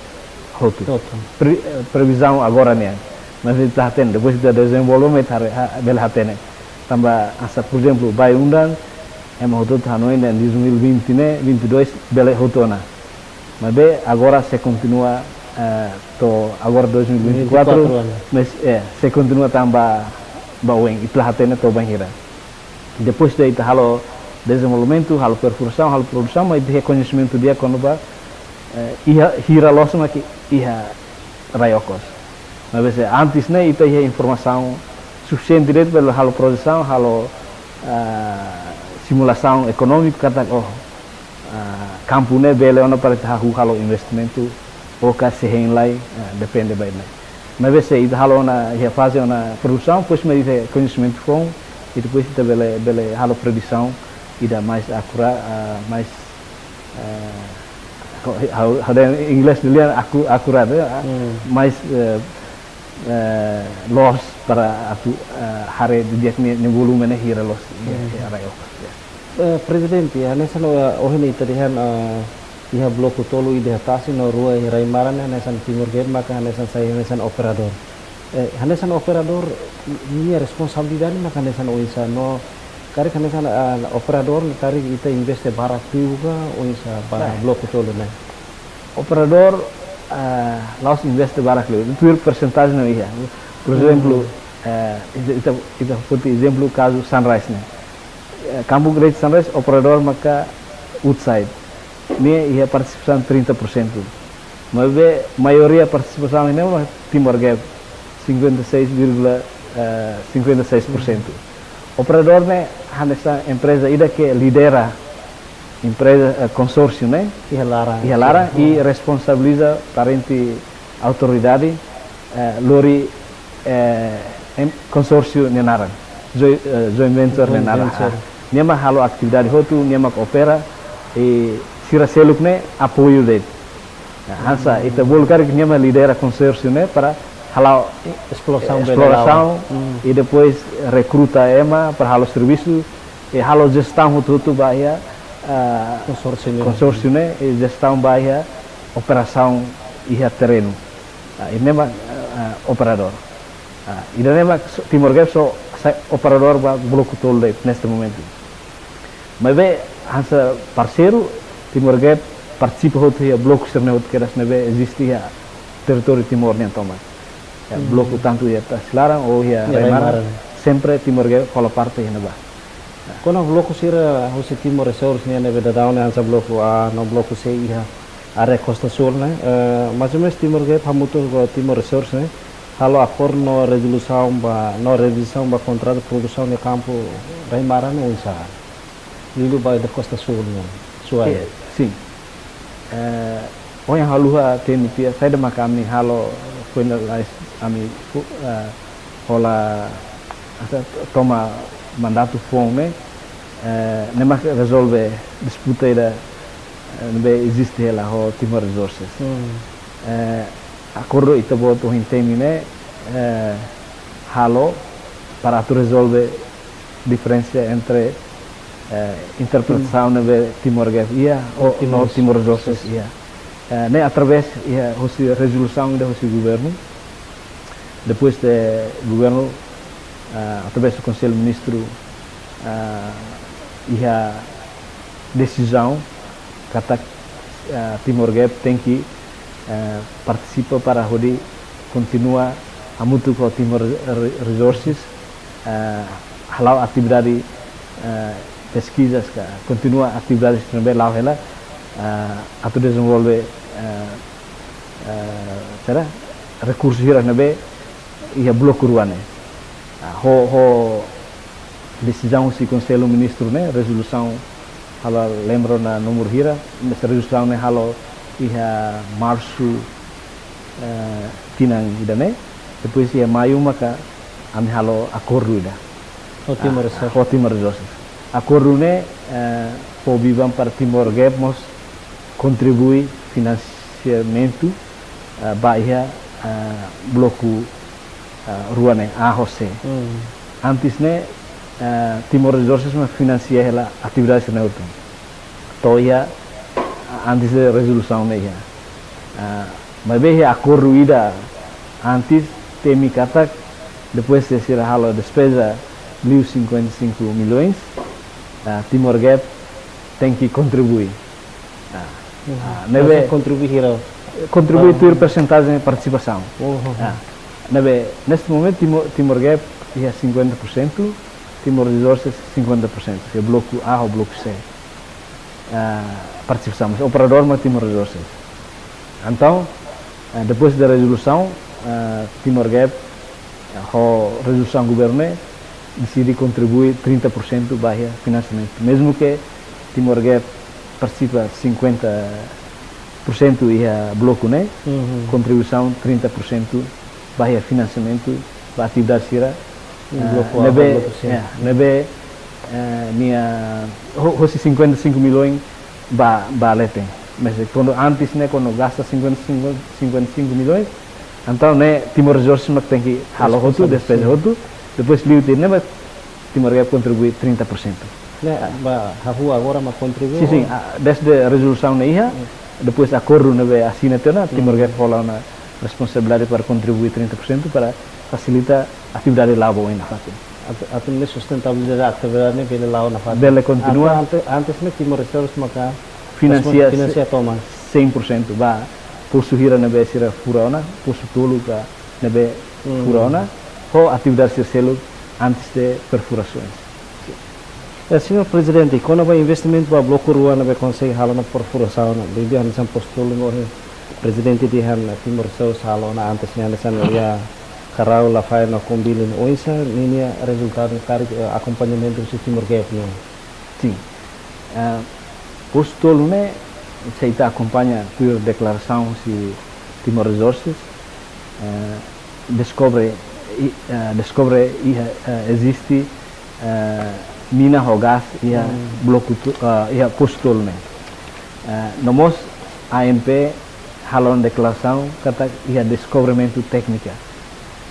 hotu. Hotu. Pre-, eh, previzaun agora nian. Mas ita la hatene, depois ita dezenvolve mak ita haree, ha, bele hatene. Tanba hanesan, por ezemplu, Bayu-Undan, ema hotu-hotu hanoin dehan dois mil e vinte ne'e, vinte e dois bele hotu ona. Maibé agora sei kontinua, eh, to'o agora dois mil e vinte e quatro, vinte e quatro ona, mas, eh, sei kontinua tan ba, ba oin, ita la hatene to'o bainhira. Depois de ita halo dezenvolvimentu, halo perfurasaun, halo produsaun, mas ita iha koñesimentu di'ak kona-ba, eh, iha hira loos mak iha rai okos. Maibé se antes ne'e ita iha informasaun sufisiente de'it para halo projesaun, halo, ah, simulasaun ekonómiku katak, oh, ah, kampu ne'e bele ona para ita hahú halo investimentu, ou ka sei hein lai, ah, depende ba ne'e. Maibé se ita halo ona iha faze ona produsaun, depois mak ita koñesimentu foun, i depois ita bele, bele halo predisaun ida mais akura-, ah, mais, ah, ho-, ha'u, ha'u dehan inglés dilian aku-, akuradu, ah, hmm, mais, eh, eh, loos para atu, eh, haree didi'ak nia, nia volume ne'e hira loos, ya, hmm, ya, rai okos, ya. Eh, Prezidente, hanesan, eh, ohin ita dehan, eh, iha bloku tolu ida iha tasi no rua iha rai-maran ne'e hanesan Timor Gap maka hanesan sai hanesan operadór. Eh, hanesan operadór, i-, nia responsabilidade maka hanesan oinsá no karik hanesan, eh, operadór ne'e karik ita investe barak liu ka oinsá ba, nah, bloku tolu ne'e? Operadór, ah, la'ós investe barak liu. Tuir persentajen ne'e iha. Por ezemplu, hmm, eh, ita, ita, ita foti ezemplu kazu Sunrise ne'e. Eh, kampu Great Sunrise, operadór maka Woodside. Nia iha partisipasaun trinta por cento. Maibé maioria partisipasaun ne'e mak Timor Gap, cinquenta e seis vírgula cinquenta e seis por cento. Hmm. Operadór ne'e hanesan empreza ida ke lidera empreza, eh, konsórsiu ne'e iha laran, iha laran, sin, i, hmm, responsabiliza parente autoridade, eh, lori, eh, em-, konsórsiu nia naran, joi-, eh, joint venture nia naran. Joint venture. Ah, nia mak halo atividade hotu, nia mak opera, i sira seluk ne'e apoiu de'it. Nah, hanesan, hmm, ita bolu karik nia mak lidera konsórsiu ne'e para hala'o, eh, esplorasaun bele la'o, esplorasaun, hmm, i depois rekruta ema para halo servisu, i halo jestaun hotu-hotu ba iha, ah, konsórsiu ne'e, konsórsiu ne'e, i jestaun ba iha operasaun iha terrenu. Ah, ida-ne'e mak, ah, operadór. Ah, ida-ne'e mak so-, Timor Gap só sai operadór ba bloku tolu de'it neste momento. Maibé hanesan parseiru, Timor Gap partisipa hotu iha bloku sira-ne'e hotu kedas ne'ebé eziste iha territóriu Timor nian tomak. Ya, hmm, bloku tantu iha tasi laran ou iha, iha rai-maran, rai-maran, sempre Timor Gap hola parte iha ne'ebá. Kona bloku sira husi Timor Resource nian ne'ebé daudaun ne'e hanesan bloku A no bloku C iha área Costa Sul ne'e, eh, mais ou menus Timor Gap hamutuk ho Timor Resource ne'e halo akordu no rezolusaun ba, no revizaun ba kontratu produsaun iha kampu rai-maran ne'e oinsá? Liuliu ba ita Costa Sul nian, Suai. Iya, sin. Eh, ohin ha'u haluha T N P, saida mak ami halo finalize, ami fu-, eh, hola, asa, toma mandatu foun ne'e, eh, ne'e mak rezolve disputa ida, eh, ne'ebé eziste hela ho Timor Resources. Hmm. Eh, akordu ita-boot ohin temi ne'e, eh, halo para atu rezolve diferensa entre, eh, interpretasaun ne'ebé Timor Gap iha, no Timor Resources iha. Eh, ne'e através iha hosi rezolusaun ida hosi governu. Depois de governu, eh, através do Konsellu Ministru, eh, iha desizaun katak, eh, Timor Gap tenke, eh, partisipa para hodi kontinua hamutuk ho Timor Re-, Resources, eh, hala'o atividade, eh, peskizas ka kontinua atividade ne'ebé la'o hela, eh, atu dezenvolve, eh, eh, saida, rekursu hirak ne'ebé iha bloku rua ne'e. Ah, ho, ho desizaun husi Konsellu Ministru ne'e, rezolusaun, ha'u la lembra ona númeru hira, mas rezolusaun ne'e halo iha Marsu, eh, tinan ida-ne'e, depois iha Maiu maka ami halo akordu ida. Ho Timor Resources. Ho Timor Resources. Akordu ne'e, eh, fó biban para Timor Gap mós kontribui finansiamentu, eh, ba iha, eh, bloku, eh, rua ne'e, A ho C. Hmm. Antes ne'e, eh, Timor Resources mak finansia hela atividade sira-ne'e hotu. To'o iha, antes de rezolusaun ne'e iha. Ah, maibé iha akordu ida antes temi katak, depois de sira halo despeza liu cinquenta e cinco milhões, ah, Timor Gap tenke kontribui. Ah, hmm, ah, ne'ebé kontribui hira? Kontribui, ah, tuir persentajen partisipasaun. Oh, oh, oh. Ah, ne'ebé, neste momento, Timor, Timor Gap iha cinquenta por cento, Timor Resources cinquenta por cento, iha bloku A ho bloku C. Ah, partisipasaun, mas operadór mak Timor Resources. Entaun, ah, depois de rezolusaun, ah, Timor Gap, ah, ho rezolusaun governu ne'e, deside kontribui trinta por cento ba iha finansiamentu. Mezmu ke Timor Gap partisipa cinquenta por cento iha bloku ne'e, uhum, kontribuisaun trinta por cento ba iha finansiamentu ba atividade sira, hmm, eh, bloku A, ne'ebé, bloku C. Ya, ne'ebé, eh, nia ho-, hosi cinquenta e cinco milhões ba, ba leten. Mas kuandu antes ne'e, kuandu gasta cinquenta e cinco, cinquenta e cinco milhões, entaun ne'e Timor Resources mak tenke halo hotu, responsabilidade, despeza, sin, hotu, depois liu tiha ne'e mak Timor Gap kontribui trinta por cento. Ne'e, ah, ba, hahú agora mak kontribui? Sin, sin, ou? Ah, desde rezolusaun ne'e iha, hmm, depois akordu ne'ebé asina tiha ona, Timor Gap, hmm, hola ona responsabilidade para kontribui trinta por cento para fasilita atividade la'o ba oin nafatin. Atu, atu nune'e sustentabilidade atividade ne'e bele la'o nafatin. Bele kontinua. Ante, ante, antes ne'e Timor Resources maka finansia, finansia tomak cem por cento ba posu hira ne'ebé sira fura ona, posu tolu ka ne'ebé, hmm, fura ona, ho atividade sira seluk antes de perfurações. Eh, señór Prezidente, kona-ba investimentu ba bloku rua ne'ebé konsege halo ona perfurasaun, bibi hanesan posu tolu ne'e, Prezidente dehan Timor Resources halo ona antes ne'e hanesan iha Karau, Lafaek no Kumbili, oinsá ninia rezultadu karik, eh, akompañamentu husi Timor Gap nian? Sin. Eh, posu tolu ne'e, se ita akompaña tuir deklarasaun husi Timor Resources, eh, deskobre, i-, eh, deskobre iha, eh, eziste, eh, mina ho gás iha, hmm, bloku to-, eh, iha posu tolu ne'e. Eh, no mós A N P halo deklarasaun katak iha deskobrimentu téknika.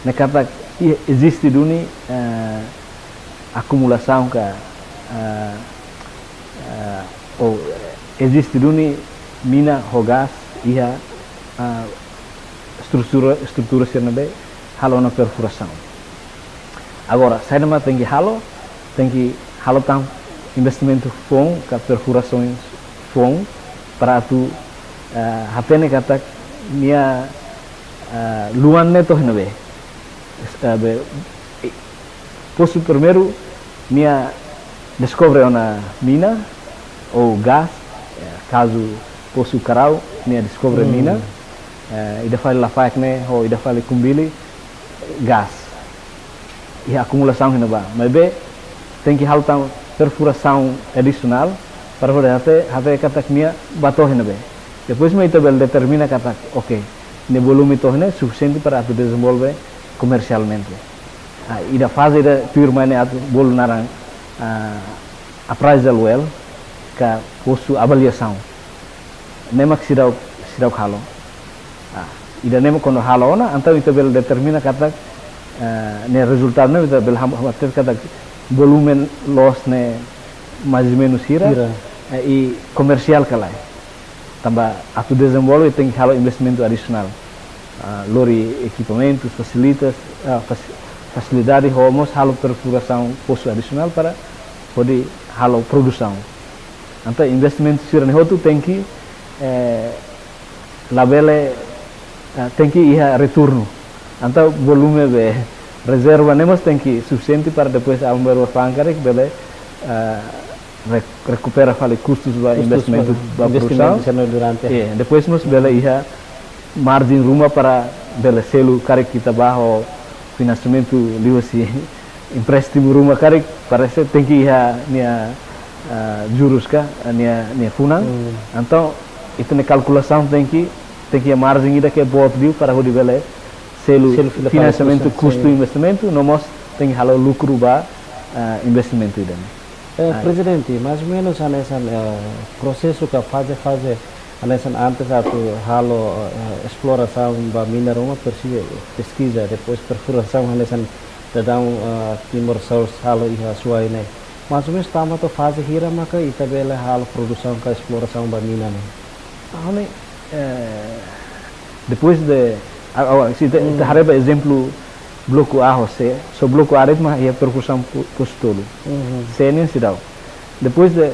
Ne'e katak iha, eziste duni, eh, akumulasaun ka, eh, eh, ou, eh, eziste duni mina ho gás iha, ah, estrutura, estrutura sira ne'ebé halo ona perfurasaun. Agora, saida mak tenke halo, tenke halo tan investimentu foun ka perfurasaun foun para atu, eh, hatene katak nia, eh, luan ne'e to'o iha ne'ebé. Es-, eh, be, i-, posu primeiru, nia deskobre ona mina ou gás, eh, kazu posu Karau, nia deskobre, hmm, mina, eh, ida fali Lafaek ne'e, ho ida fali Kumbili, gás. Iha akumulasaun iha ne'ebá. Maibé, tenke halo tan perfurasaun adisionál para hodi hatene, hatene katak nia ba to'o iha ne'ebé. Depois mak ita bele determina katak, oke, nia volume to'o iha ne'e sufisiente para atu dezenvolve komersialmente. Ah, ida faze ida tuirmai ne'e atu bolu naran, ah, appraisal well, ka posu avaliasaun. Ne'e mak seidauk, seidauk halo. Ah, ida-ne'e mak kuandu halo ona, entaun ita bele determina katak, eh, nia rezultadu ne'e ita bele ham-, hamtete katak volume loos ne'e mais ou menus hira, Hira. eh, i komersiál ka lae. Tanba atu dezenvolve tenke halo investimentu adisionál. Ah, lori ekipamentus, fasilitas, ah, fas-, fasilidade, ho mós halo perfurasaun posu adisionál para hodi halo produsaun. Entaun investimentu sira-ne'e hotu tenke, eh, labele, eh, tenke iha retornu. Entaun volume be rezerva ne'e mós tenke sufisiente para depois aban-bainrua fa'an karik bele, eh, re-, rekupera fali kustus ba Kustus investimentu ba, ba investimentu produsaun. Sira durante. Iya, depois mós bele iha marjen ruma para bele selu karik ita ba ho finansiamentu liuhusi empréstimu ruma karik parese tenke iha nia, ah, jurus ka, nia, nia funan. Hmm. Entaun, ita-nia kalkulasaun tenke, tenke iha marjen ida ke boot liu para hodi bele selu Selu fila fali finansiamentu kusta, kustu sin. Investimentu, no mós tenke halo lukru ba, ah, investimentu ida-ne'e. Eh, Ah. Prezidente, mais ou menus hanesan, eh, prosesu ka faze-faze, hanesan antes atu halo, eh, esplorasaun ba mina ruma presiza peskiza, depois perfurasaun hanesan daudaun, eh, Timor Resources halo iha Suai ne'e. Mais ou menus tama to'o faze hira maka ita bele halo produsaun ka esplorasaun ba mina ne'e. Ah, ne'e, eh, depois de, a-, agora, se ita, ita Hmm. haree ba ezemplu bloku A ho C, só bloku A de'it mak iha perfurasaun po-, posu tolu. Mhm. C nian seidauk. Depois de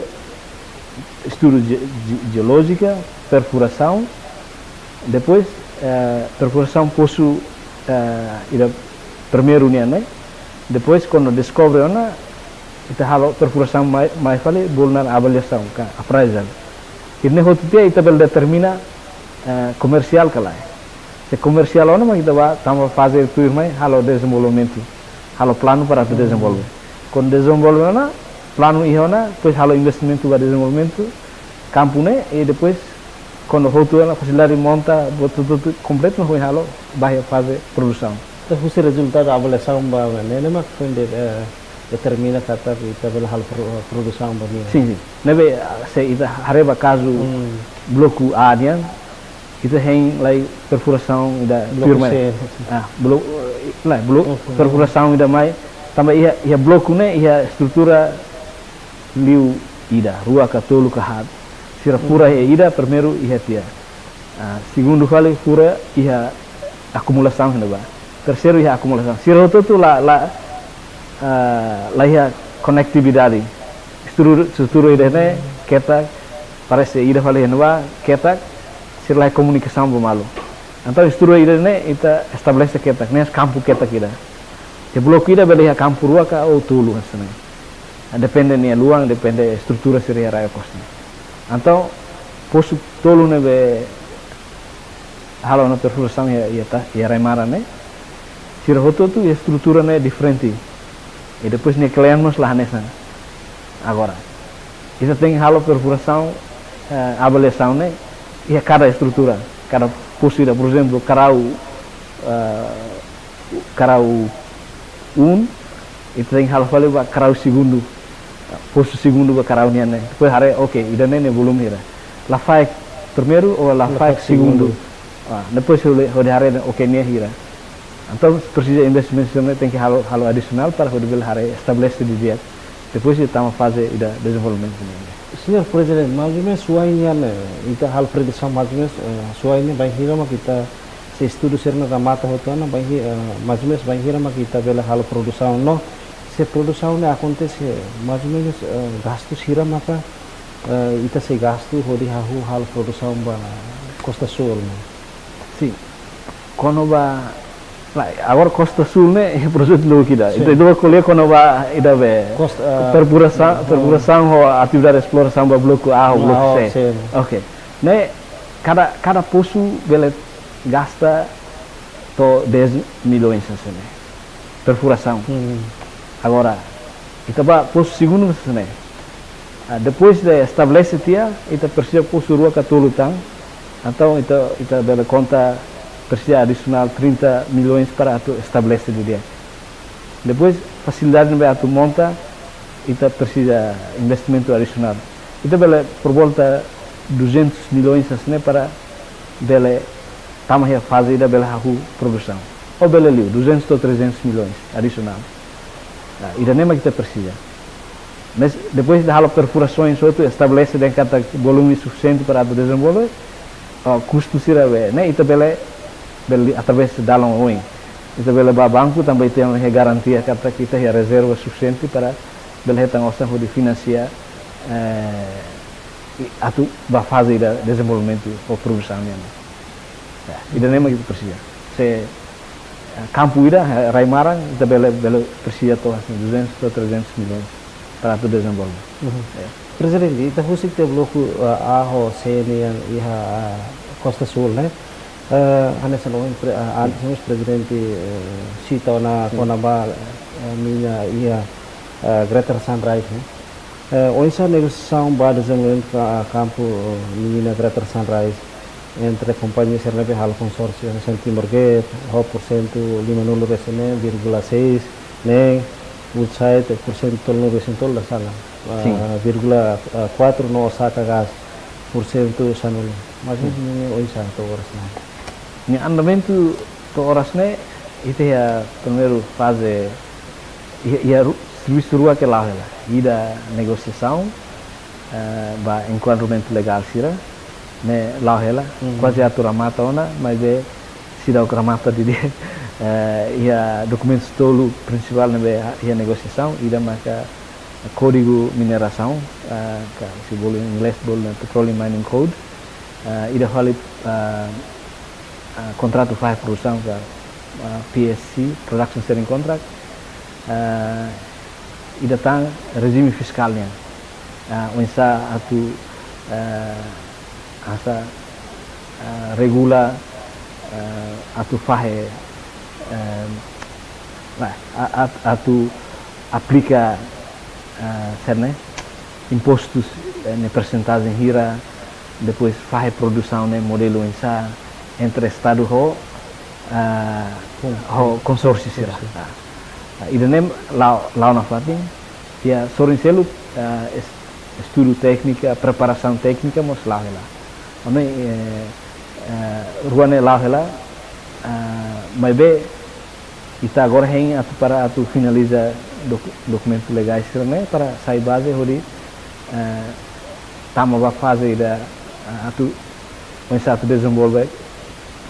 estudu je-, je-, jeolójika, perfurasaun, depois, eh, perfurasaun posu, eh, ida primeiru nian ne'e, depois kuandu deskobre ona, ita halo perfurasaun mai, mai fali, bolu naran avaliasaun ka appraisal. Ida-ne'e hotu tiha ita bele determina, eh, komersiál ka lae. Se komersiál ona mak ita ba tama faze tuirmai halo dezenvolvimentu, halo planu para atu Hmm. dezenvolve. Kuandu dezenvolve ona, planu iha ona, depois halo investimentu ba dezenvolvimentu kampu ne'e, i depois kuandu hotu ona fasilidade monta, buat hotu-hotu kompletu, mak halo ba iha faze produsaun. Entaun husi rezultadu avaliasaun ba ne'e, ne'e mak foin de, eh, determina katak ita bele halo pro-, produsaun ba mina. Sin, sin. Ne'ebé, ah, se ita haree ba kazu Hmm. bloku A nian, ita hein lai perfurasaun ida Bloku tuirmai. C. Ah, blo-, eh, lae, blo-, Oke. Perfurasaun ida mai. Tanba iha, iha bloku ne'e, iha estrutura liu ida, rua ka tolu ka haat. Sira fura Hmm. iha ida, primeiru iha tiha. Ah, segundu fali fura iha akumulasaun iha ne'ebá. Terseiru iha akumulasaun. Sira hotu-hotu la, la, ah, la iha konetividade. Estrutura, estrutura ida-ne'e ketak, parese ida fali iha ne'ebá, ketak, sira la iha komunikasaun ba malu. Entaun estrutura ida-ne'e ita estabelese ketak, ne'e kampu ketak ida. Iha bloku ida bele iha kampu rua ka ou tolu hanesan ne'e. Depende nia luan, depende estrutura sira iha rai okos ne'e. Entaun, posu tolu ne'ebé halo ona perfurasaun iha, iha ta, iha rai-maran ne'e, sira hotu-hotu iha estrutura ne'e diferente. I depois nia kle'an mós la hanesan. Agora, ita tenke halo perfurasaun, eh, avaliasaun ne'e, iha kada estrutura, kada posu ida, por ezemplu, karau, eh, karau um, ita tenke halo fali ba karau segundu. Posu segundu ba karau nian ne'e. Depois haree, oke, ida-ne'e nia volume hira. Lafaek primeiru ou lafaek Lafaek segundu. Segundu. Ah, depois hodi, hodi haree, oke, nia hira. Entaun, presiza investimentu ne'e tenke halo, halo adisionál para hodi bele haree estabelese didi'ak. Depois ita tama faze ida dezenvolvimentu nian. Señór Prezidente, mais ou menus Suai nian, eh, ita halo predisaun mais ou menus, eh, Suai nian bainhira mak ita, se estudu sira-ne'e remata hotu ona, bainhi-, eh, mais ou menus bainhira mak ita bele halo produsaun no, se produsaun ne'e akontese, mais ou menus, eh, gastu sira maka, eh, ita sei gastu hodi hahú halo produsaun ba Kosta Súl ne'e. Sin. Kona-ba, lae, agora Kosta Súl ne'e, projetu lubuk ida. Sin. Entaun, ita ko'alia kona-ba ida be. Kosta, ah, perfurasaun, ah, perfurasaun ho atividade esplorasaun ba bloku A ho bloku C. Ah, C. Oke. Ne'e, kada, kada posu bele gasta to'o dez milhões hanesan ne'e. Perfurasaun. Hmm. Agora, Ita ba posu segundu mós hanesan ne'e. Ah, depois de estabelese tiha, ita presiza posu rua ka tolu tan. Entaun ita, ita bele konta presiza adisionál trinta milhões para atu estabelese didi'ak. Depois, fasilidade ne'ebé atu monta, ita presiza investimentu adisionál. Ita bele por volta duzentos milhões hanesan ne'e para bele tama iha faze ida bele hahú produsaun. Ou bele liu, duzentos to'o trezentos milhões adisionál. Ah, ida-ne'e mak ita presiza. Mas depois de halo perfurasoens hotu, estabelese dehan katak volume sufisiente para atu dezenvolve, ah, kustu sira be, ne'e ita bele, bele através de dalan oin. Ita bele ba banku tanba ita iha garantia katak ita iha rezerva sufisiente para bele hetan osan hodi finansia, eh, i atu ba faze ida dezenvolvimentu ou produsaun nian. Ya, ida-ne'e mak ita presiza. Se, eh, kampu ida, eh, rai-maran, ita bele, bele presiza to'o hanesan duzentos to'o trezentos milhões para atu dezenvolve. Mhm. Ya. Prezidente, ita husik tiha bloku, eh, A ho C nian iha, eh, Kosta Súl ne'e. Eh, hanesan ohin pre-, eh, antes mós prezidente, eh, sita ona, sin, kona-ba, eh, mina iha, eh, Greater Sunrise ne'e. Eh, oinsá negosiasaun ba dezenvolvimentu ka-, kampu, eh, mina Greater Sunrise entre kompañia sira ne'ebé halo konsórsiu, hanesan Timor Gap, ho porsentu limanulu resin neen vírgula seis, neen, Woodside, porsentu tolunulu resin tolu, la sala. Sin. Ah, vírgula, ah, kuatru no Osaka Gas, porsentu sanulu. Mas, sin, ne'e oinsá to'o oras ne'e? Nia andamentu to'o oras ne'e, ita iha primeiru faze, iha, iha ru-, servisu rua ke la'o hela. Ida negosiasaun, eh, ba enkuadramentu legál sira, ne'e la'o hela, hmm, kuaze atu remata ona, maibé seidauk remata didi'ak, eh, iha dokumentus tolu prinsipál ne'ebé iha negosiasaun, ida maka Kódigu Minerasaun, eh, ka se bolu inglés bolu Petroleum Mining Code, eh, ida fali, eh, eh, kontratu fahe produsaun ka, eh, P S C, Production Sharing Contract, eh, ida tan rejime fiskál nian. Eh, oinsá atu, eh, hanesan, eh, regula, eh, atu fahe, eh, nah, a-, at-, atu aplika, eh, sira-ne'e, impostus, eh, ne'e persentajen hira, depois fahe produsaun ne'e modelu oinsá entre Estadu ho, eh, kon-, ho konsórsiu sira. Konsórsiu. Ah. Ah, ida-ne'e la'o, la'o nafatin, iha sorin seluk, eh, es-, estudu téknika, preparasaun téknika mós la'o hela. Ami, eh, eh, rua ne'e la'o hela, eh, maibé ita agora hein atu para atu finaliza doku-, dokumentu legais sira-ne'e para sai baze hodi, eh, tama ba faze ida, eh, atu, oinsá atu dezenvolve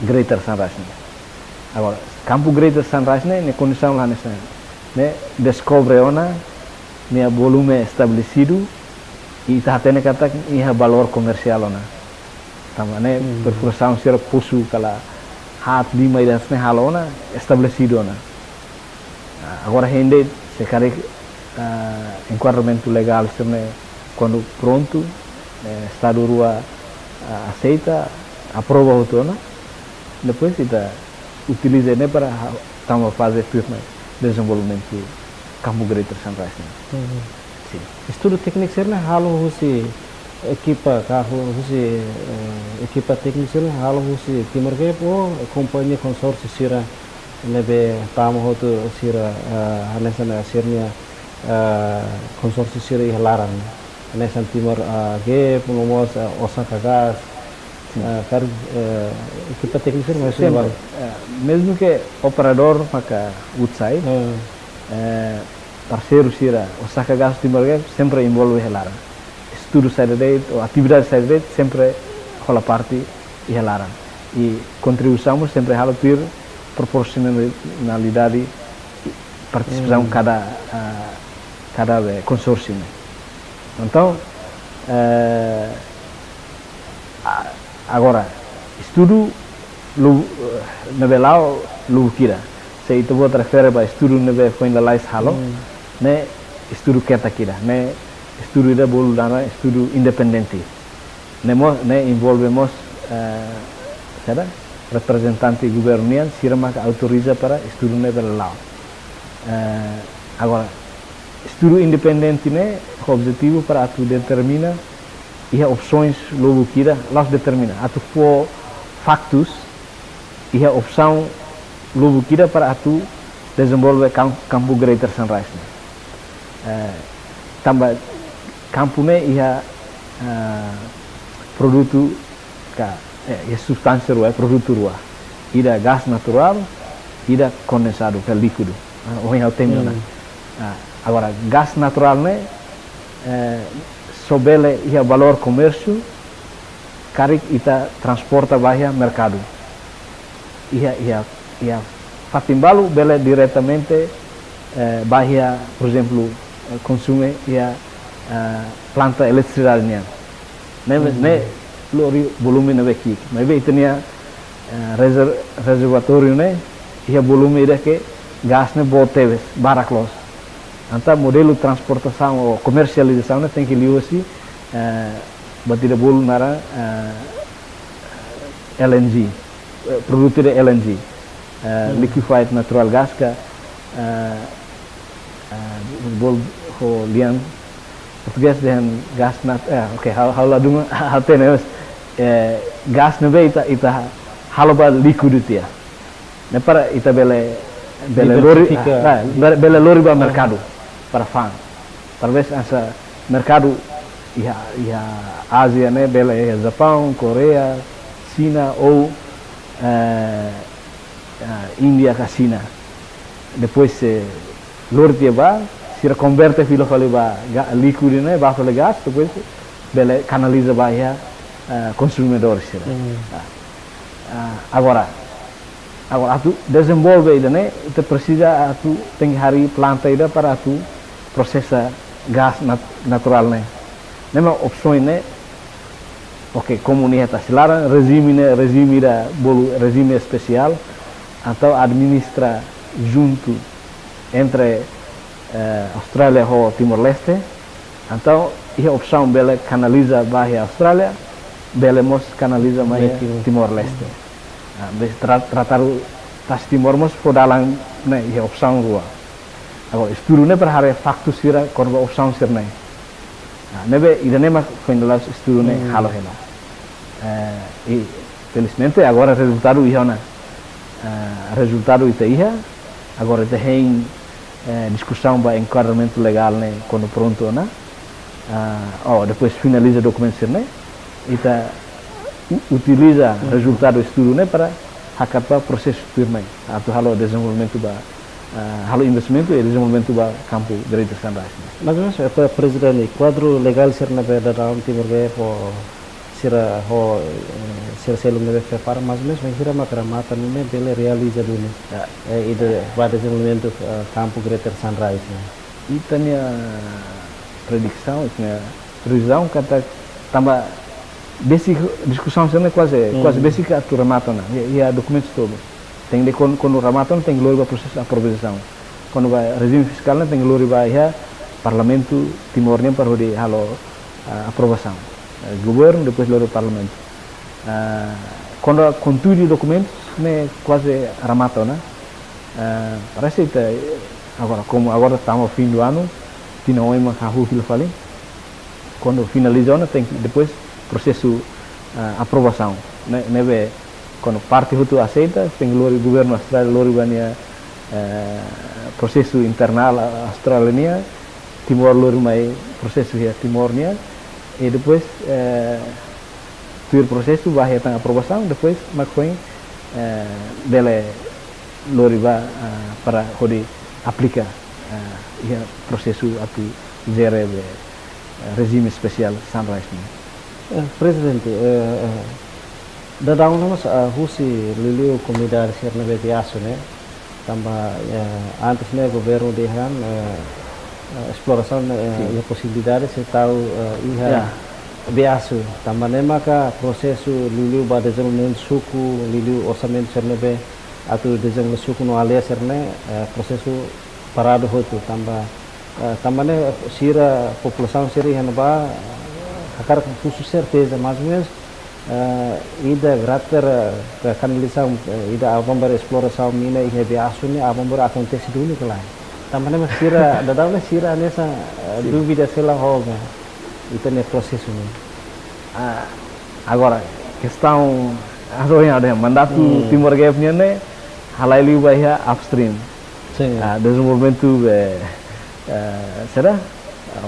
Greater Sunrise ne'e. Agora, kampu Greater Sunrise ne'e, ne'e kondisaun la hanesan ne'e. Ne'e deskobre ona, nia volume estabelesidu, i ita hatene katak iha valór komersiál ona. Tanba ne'e, hmm, perfurasaun sira posu kala haat lima ida hanesan ne'e halo ona, estabelesidu ona. Ah, agora hein de'it, se karik, ah, enkuadramentu legál sira-ne'e kuandu prontu, eh, Estadu rua, ah, aseita, aprova hotu ona, depois ita utiliza ne'e para ha-, tama faze firme dezenvolvimentu kampu Greater Sunrise ne'e. Mhm. Sin. Estudu tékniku sira-ne'e halo husi ekipa ka hu-, husi, eh, ekipa tékniku sira-ne'e halo husi Timor Gap ou kompañia konsórsiu sira ne'ebé tama hotu sira, eh, hanesan sira-nia, eh, konsórsiu sira iha laran. Hanesan Timor, eh, Gap, no mós, eh, Osaka Gas, sin, eh, karik, eh, ekipa tékniku sira-ne'e sempre, eh, mezmu ke operadór maka Woodside, eh, eh, parseiru sira, Osaka Gas, Timor Gap, sempre envolve iha laran. Estudu saida de'it, ou atividade saida de'it, sempre hola parte iha laran. I kontribuisaun sempre halo tuir proporsionalidade i partisipasaun, hmm, kada, ah, kada be konsórsiu ne'e. Entaun, eh, a-, agora, estudu lu-, eh, ne'ebé la'o lubuk ida. Se ita-boot refere ba estudu ne'ebé foin lalais halo, hmm, ne'e estudu ketak ida, ne'e estudu ida bolu dana estudu independente. Ne'e mós, ne'e envolve mós, eh, saida, reprezentante governu nian, sira maka autoriza para estudu ne'e bele la'o. Eh, agora, Estudu independente ne'e ho objetivu para atu determina iha opsaun lubuk ida, la'ós determina, atu fó faktus iha opsaun lubuk ida para atu dezenvolve kam-, kampu Greater Sunrise ne'e. Eh, tanba kampu ne'e iha, eh, produtu ka, eh, iha substánsia rua, eh, produtu rua. Ida gás naturál, ida kondensadu ka líkidu. Ah, ohin ha'u temi ona. Hmm. Ah, agora, gás naturál ne'e, eh, só bele iha valór komérsiu, karik ita transporta ba iha merkadu. Iha, iha, iha fatin balu bele diretamente, eh, ba iha, por ezemplu, eh, konsume iha, eh, planta eletrizidade nian. Ne'e, hmm, ne'e lori volume ne'ebé ki'ik. Maibé ita-nia, eh, rezer-, rezervatóriu ne'e, iha volume ida ke gás ne'e boot tebes, barak loos. Entaun modelu transportasaun ou komersializasaun ne'e tenke liuhusi, eh, buat ida bolu naran, eh, L N G, eh, produtu ida L N G, eh, hmm, liquefied natural gas ka, eh, eh, bolu ho lian portugés dehan gás nat-, eh, oke, ha'u, ha'u ladún hatene, mas, eh, gás ne'ebé ita, ita halo ba líkidu tiha. Ne'e para ita bele, bele lori, diversifika, ah, bele, bele lori ba, ah, merkadu para fa'an. Talvés hanesan merkadu iha, iha Ázia ne'e bele iha Japaun, Koreia, Xina ou, eh, eh, Índia ka Xina. Depois, eh, lori tiha ba, sira konverte fila fali ba ga-, líkidu ne'e, ba fali gás, depois bele kanaliza ba iha, eh, konsumidór sira. Hmm. Ah. Ah, agora, agora atu dezenvolve ida-ne'e, ita presiza atu tenke harii planta ida para atu prosesa gás nat-, naturál ne'e. Ne'e mak opsaun ne'e, oke, komu nia tasi laran, rejime ne'e, rejime ida bolu rejime espesiál, entaun administra juntu entre, eh, Austrália ho Timor-Leste, entaun iha opsaun bele kanaliza ba iha Austrália, bele mós kanaliza mai iha, mai Timor. Timor-Leste. Ah, be tra-, tratadu Tasi Timor mós fó dalan ne'e iha opsaun rua. Agora, estudu ne'e para haree faktu sira kona-ba opsaun sira-ne'e. Ah, ne'ebé ida-ne'e mak foin la'ós estudu ne'e, hmm, halo hela. Eh, i felizmente agora rezultadu iha ona. Eh, rezultadu ita iha, agora ita hein, eh, diskusaun ba enkuadramentu legál ne'e kuandu prontu ona. Ah, oh, depois finaliza dokumentu sira-ne'e, ita u-, utiliza, hmm, rezultadu estudu ne'e para hakat ba prosesu tuirmai. Atu halo dezenvolvimentu ba, ah, halo investimentu i dezenvolvimentu ba kampu Greater Sunrise ne'e. Mas, mas, eh, Pre-, Prezidente, kuadru legál sira ne'ebé daudaun Timor B fó sira ho, eh, sira seluk ne'ebé prepara, mais ou menus bainhira mak remata nune'e bele realiza duni. Ya. Eh, ida ba dezenvolvimentu, eh, kampu Greater Sunrise ne'e. Ita-nia predisaun, ita-nia previzaun katak tanba besik diskusaun sira-ne'e kuaze, hmm, kuaze besik atu remata ona. Iha, iha dokumentus todu. Tenke dehan kuandu, kuandu remata ona tenke lori ba prosesu aprovasaun. Kuandu ba rejime fiskál ne'e tenke lori ba iha Parlamentu Timor nian para hodi halo, ah, aprovasaun. Eh, governu, depois lori ba Parlamentu. Ah, kuandu konteúdu dokumentus ne'e kuaze remata ona. Ah, parese ita, eh, agora, komu agora tama fim do ano, tinan oin mak hahú fila fali. Kuandu finaliza ona tenke depois prosesu, ah, aprovasaun. Ne-, ne'ebé kuandu parte hotu aseita, tenke lori governu Austrália lori ba nia, eh, prosesu internál Austrália nian, Timor lori mai prosesu iha Timor nian, i depois, eh, tuir prosesu ba iha tan aprovasaun, depois mak foin, eh, bele lori ba, eh, para hodi aplika, eh, iha prosesu atu jere be, eh, rejime espesiál Sunrise nian. Eh, Prezidente, eh, eh, daudaun ne'e mós, eh, husi liuliu komunidade sira ne'ebé Biasu ne'e, tanba, eh, antes ne'e governu dehan, eh, eh, esplorasaun, eh, sin, iha posibilidade sei tau, eh, iha, ya, Biasu. Tanba ne'e maka prosesu liuliu ba dezenvolvimentu suku, liuliu orsamentu sira ne'ebé atu dezenvolve suku no aldeia sira-ne'e, eh, prosesu paradu hotu tanba, eh, tanba ne'e sira populasaun sira iha ne'ebá, eh, hakarak husu serteza, mais ou menus, eh, ida krater, eh, kanalizasaun, eh, ida aban-bainrua esplorasaun mina iha Biasu ne'e aban-bainrua akontese duni ka lae. Tanba ne'e mak sira, daudaun ne'e sira hanesan, eh, Sin. dúvida sei la ho, eh, ita-nia prosesu ne'e. Ah, agora, kestaun, atu iha, atu iha, mandatu Hmm. Timor Gap nian ne'e, halai liu ba iha upstream. Sin. Ah, dezenvolvimentu, eh, eh, saida?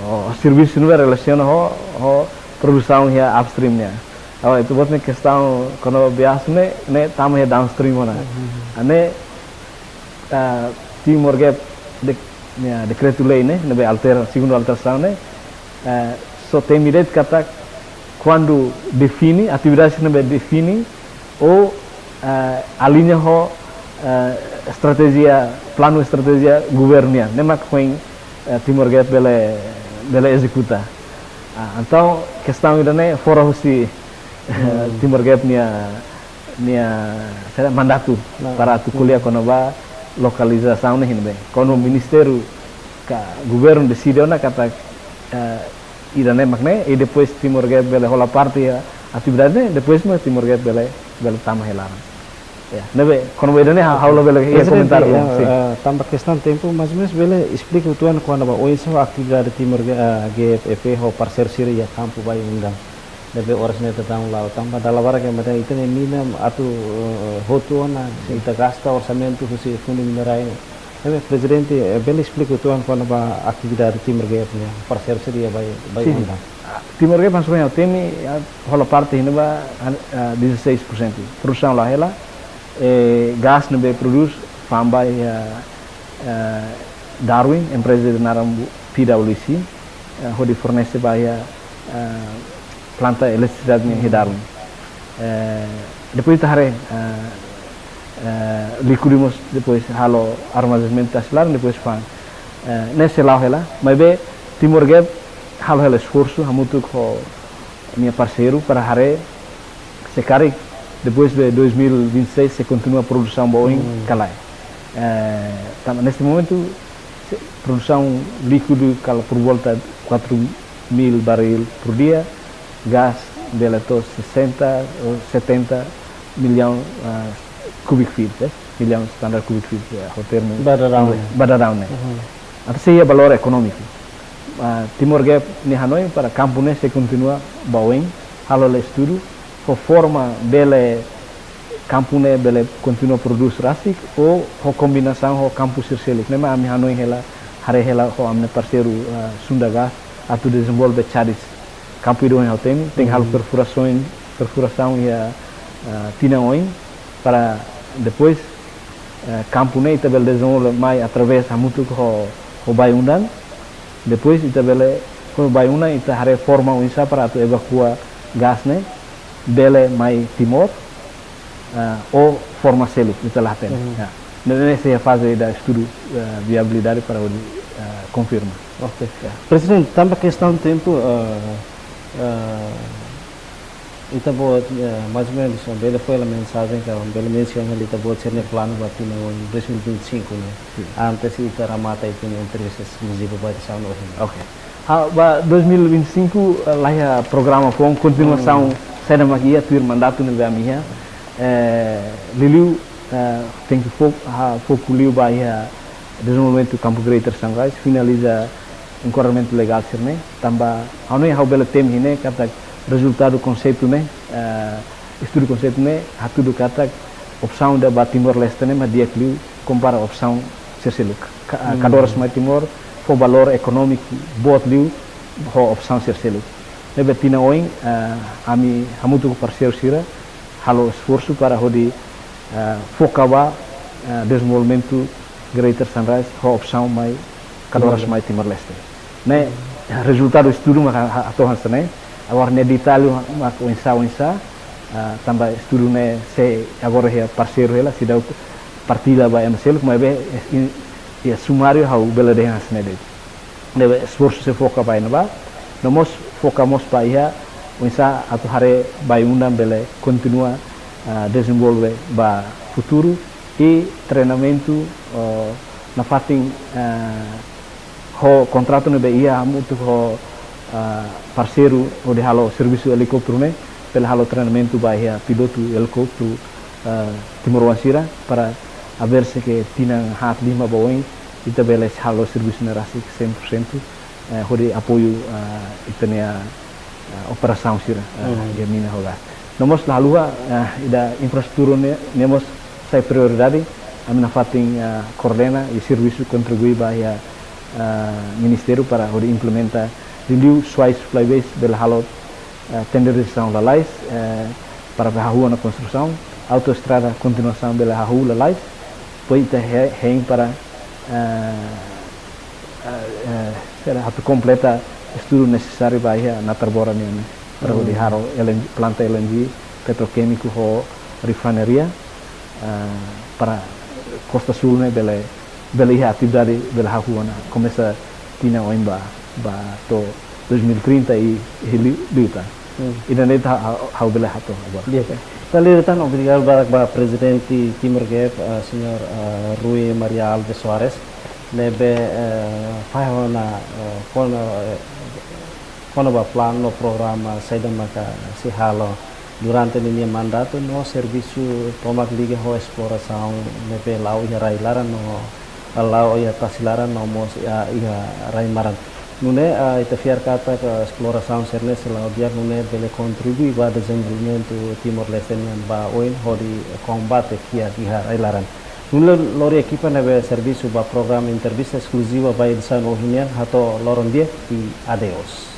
Oh, servisu ne'ebé relasiona ho, ho produsaun iha upstream nian. Agora, ita-boot nia kestaun, kuandu biasa ne'e, ne'e tama iha downstream ona. Hmm. Ah, ne'e, ah, Timor Gap de-, nia dekretu-lei ne'e, ne'ebé altera, segundu alterasaun ne'e, eh, só temi de'it katak kuandu define, atividade ne'ebé define, ou, eh, aliña ho, eh, estratéjia, planu estratéjia governu nian, ne'e mak foin, eh, Timor Gap bele, bele ezekuta. Ah, entaun, kestaun ida-ne'e fora husi, Hmm. Timor Gap nia, nia, saida, mandatu Nah. para atu ko'alia Hmm. kona-ba lokalizasaun ne'e iha ne'ebé. Kuandu ministériu ka governu deside ona katak, eh, ida-ne'e mak ne'e, i depois Timor Gap bele hola parte iha atividade ne'e, depois mak Timor Gap bele, bele tama iha laran. Ya, ne'ebé, kuandu ida-ne'e ha-, ha'u labele iha Prezidente, komentáriu, ya, sin. Eh, tanba kestaun tempu, mais ou menus bele esplika uitoan kona-ba oinsá atividade Timor G-, eh, G F F ho parseiru sira iha kampu Bayu-Undan. Ne'ebé oras ne'e daudaun la'o, tanba dala barak ema dehan ita-nia mina atu, eh, hotu ona, Sin. ita gasta orsamentu husi fundu minerai ne'e. Ne'ebé Prezidente, eh, bele esplika uitoan kona-ba atividade Timor Gap nian, parseiru sira iha Bayu, Bayu Sin. Undan. Ah, Timor Gap hanesan ohin ha'u temi, ah, hola parte iha ne'ebá, ah, ah, dezasseis por cento. Produsaun la'o hela, eh, gás ne'ebé prodús fa'an ba iha, eh, Darwin, empreza ida naran P W C, eh, hodi fornese ba iha, eh, planta eletrisidade ne'e iha Darwin. Eh, depois ita haree, eh, eh, líkidu mós depois halo armazenamentu tasi laran, depois fa'an. Eh, ne'e sei la'o hela, maibé Timor Gap halo hela esforsu, hamutuk ho nia parseiru para haree se karik depois de dois mil e vinte e seis sei kontinua produsaun ba oin Hmm. ka lae. Eh, tanba neste momento, se, produsaun líkidu kala por volta quatro mil barril por dia, gás bele to'o sessenta ou setenta milhão, ah, cubic feet, eh? Milhão standard cubic feet, eh, ho termu Ba daudaun ne'e. Ba daudaun ne'e. Mhm. Entaun sei iha valór ekonómiku. Ah, Timor Gap nia hanoin para kampu ne'e sei kontinua ba oin, halo hela estudu, ho forma bele kampu ne'e bele kontinua prodús rasik, ou ho kombinasaun ho kampu sira seluk. Ne'e mak ami hanoin hela, haree hela ho ami-nia parseiru, ah, Sunda Gas, atu dezenvolve Chadis. Kampu ida ohin ha'u temi, tenke halo Hmm. perfurasaun, perfurasaun iha, ah, tinan oin, para depois, eh, kampu ne'e ita bele dezenvolve mai através hamutuk ho, ho Bayu-Undan. Depois ita bele, ho Bayu-Undan ita haree forma oinsá para atu evakua gás ne'e, bele mai Timor, eh, ou forma seluk, ita la hatene. Mhm. Ya. Ne'e, ne'e sei faze ida estudu, eh, viabilidade para hodi, eh, konfirma. Ok. Ya. Prezidente, tanba kestaun tempu, eh, eh, ita-boot, eh, mais ou menus, bele fó hela mensajen ka bele mensiona hela ita-boot sira-nia planu ba tinan oin dois mil e vinte e cinco ne'e. Sin. Antes ita remata ita-nia entrevista eskluziva ba edisaun ohin. Ok. Ah, ba dois mil e vinte e cinco, eh, laiha programa foun, kontinuasaun Hmm. saida mak iha tuir mandatu ne'ebé ami iha. Eh, liuliu, eh, tenke fo-, ah, foku liu ba iha dezenvolvimentu kampu Greater Sunrise, finaliza enkuadramentu legál sira-ne'e, tanba ha'u-nia, ha'u bele temi iha ne'e katak rezultadu konseitu ne'e, eh, estudu konseitu ne'e hatudu katak opsaun ida ba Timor-Leste ne'e mak di'ak liu kompara opsaun sira seluk. Ka-, Hmm. kadoras mai Timor fó valór ekonómiku boot liu ho opsaun sira seluk. Ne'ebé tinan oin, eh, ami hamutuk ho parseiru sira halo esforsu para hodi, eh, foka ba, eh, dezenvolvimentu Greater Sunrise ho opsaun mai kadoras Hmm. mai Timor-Leste. Ne'e rezultadu estudu mak ha-, ha-, hato'o hanesan ne'e. Agora nia detalle mak oinsá, oinsá, ah, tanba estudu ne'e sei agora iha parseiru hela, seidauk partilla ba ema seluk, maibé, eh, in-, iha sumáriu ha'u bele dehan hanesan ne'e de'it. Ne'ebé esforsu sei foka ba iha ne'ebá, no mós foka mós ba iha, oinsá atu haree Bayu-Undan bele kontinua, ah, dezenvolve ba futuru, i treinamentu, oh, nafatin, ah, ho kontratu ne'ebé iha hamutuk ho, ah, parseiru hodi halo servisu elikópteru ne'e, bele halo treinamentu ba iha pilotu elikópteru, ah, timoroan sira para habersih ke tinan haat lima ba oin, ita bele halo servisu ne'e rasik cem por cento, eh, hodi apoiu, eh, ita-nia, eh, operasaun sira, eh, Hmm. iha mina ho gás. No mós la haluha, eh, ida infraestrutura ne'e, ne'e mós sai prioridade, ami nafatin, eh, koordena i servisu kontribui ba iha, eh, ministériu para hodi implementa liuliu Suais Flyways bele halo, eh, tenderizasaun lalais, eh, para hahú ona konstrusaun, autoestrada kontinuasaun bele hahú lalais, depois ita he-, hein para, eh, eh, eh, sira atu kompleta estudu nesesáriu ba iha Natarbora nian, para hodi Hmm. halo L N G, planta L N G petrokímiku ho refinaria, eh, para Kosta Súl ne'e bele, bele iha atividade, bele hahú ona, komesa tinan oin ba, ba to'o dois mil e trinta i, i liu, liután. Hmm. Ida-ne'e ita ha-, ha'u bele hato'o agora. Di'ak. Ita liután, obrigadu barak ba Prezidente Timor Gap, eh, Señór, eh, Rui Maria Alves Soares, ne'ebé, eh, fahe ona, eh, kona, eh, kona-ba planu no programa saida maka sei halo durante ninia mandatu no servisu tomak liga ho esplorasaun ne'ebé la'o iha rai-laran no la'o iha tasi-laran no mós iha, iha rai-maran. Nune'e, ah, ita fiar katak esplorasaun sira-ne'e se la'o di'ak nune'e bele kontribui ba dezenvolvimentu Timor-Leste nian ba oin hodi kombate kiak iha rai-laran. Nune'e lori ekipa ne'ebé servisu ba programa entrevista eskluziva ba edisaun ohin nian hato'o loron di'ak i adeus.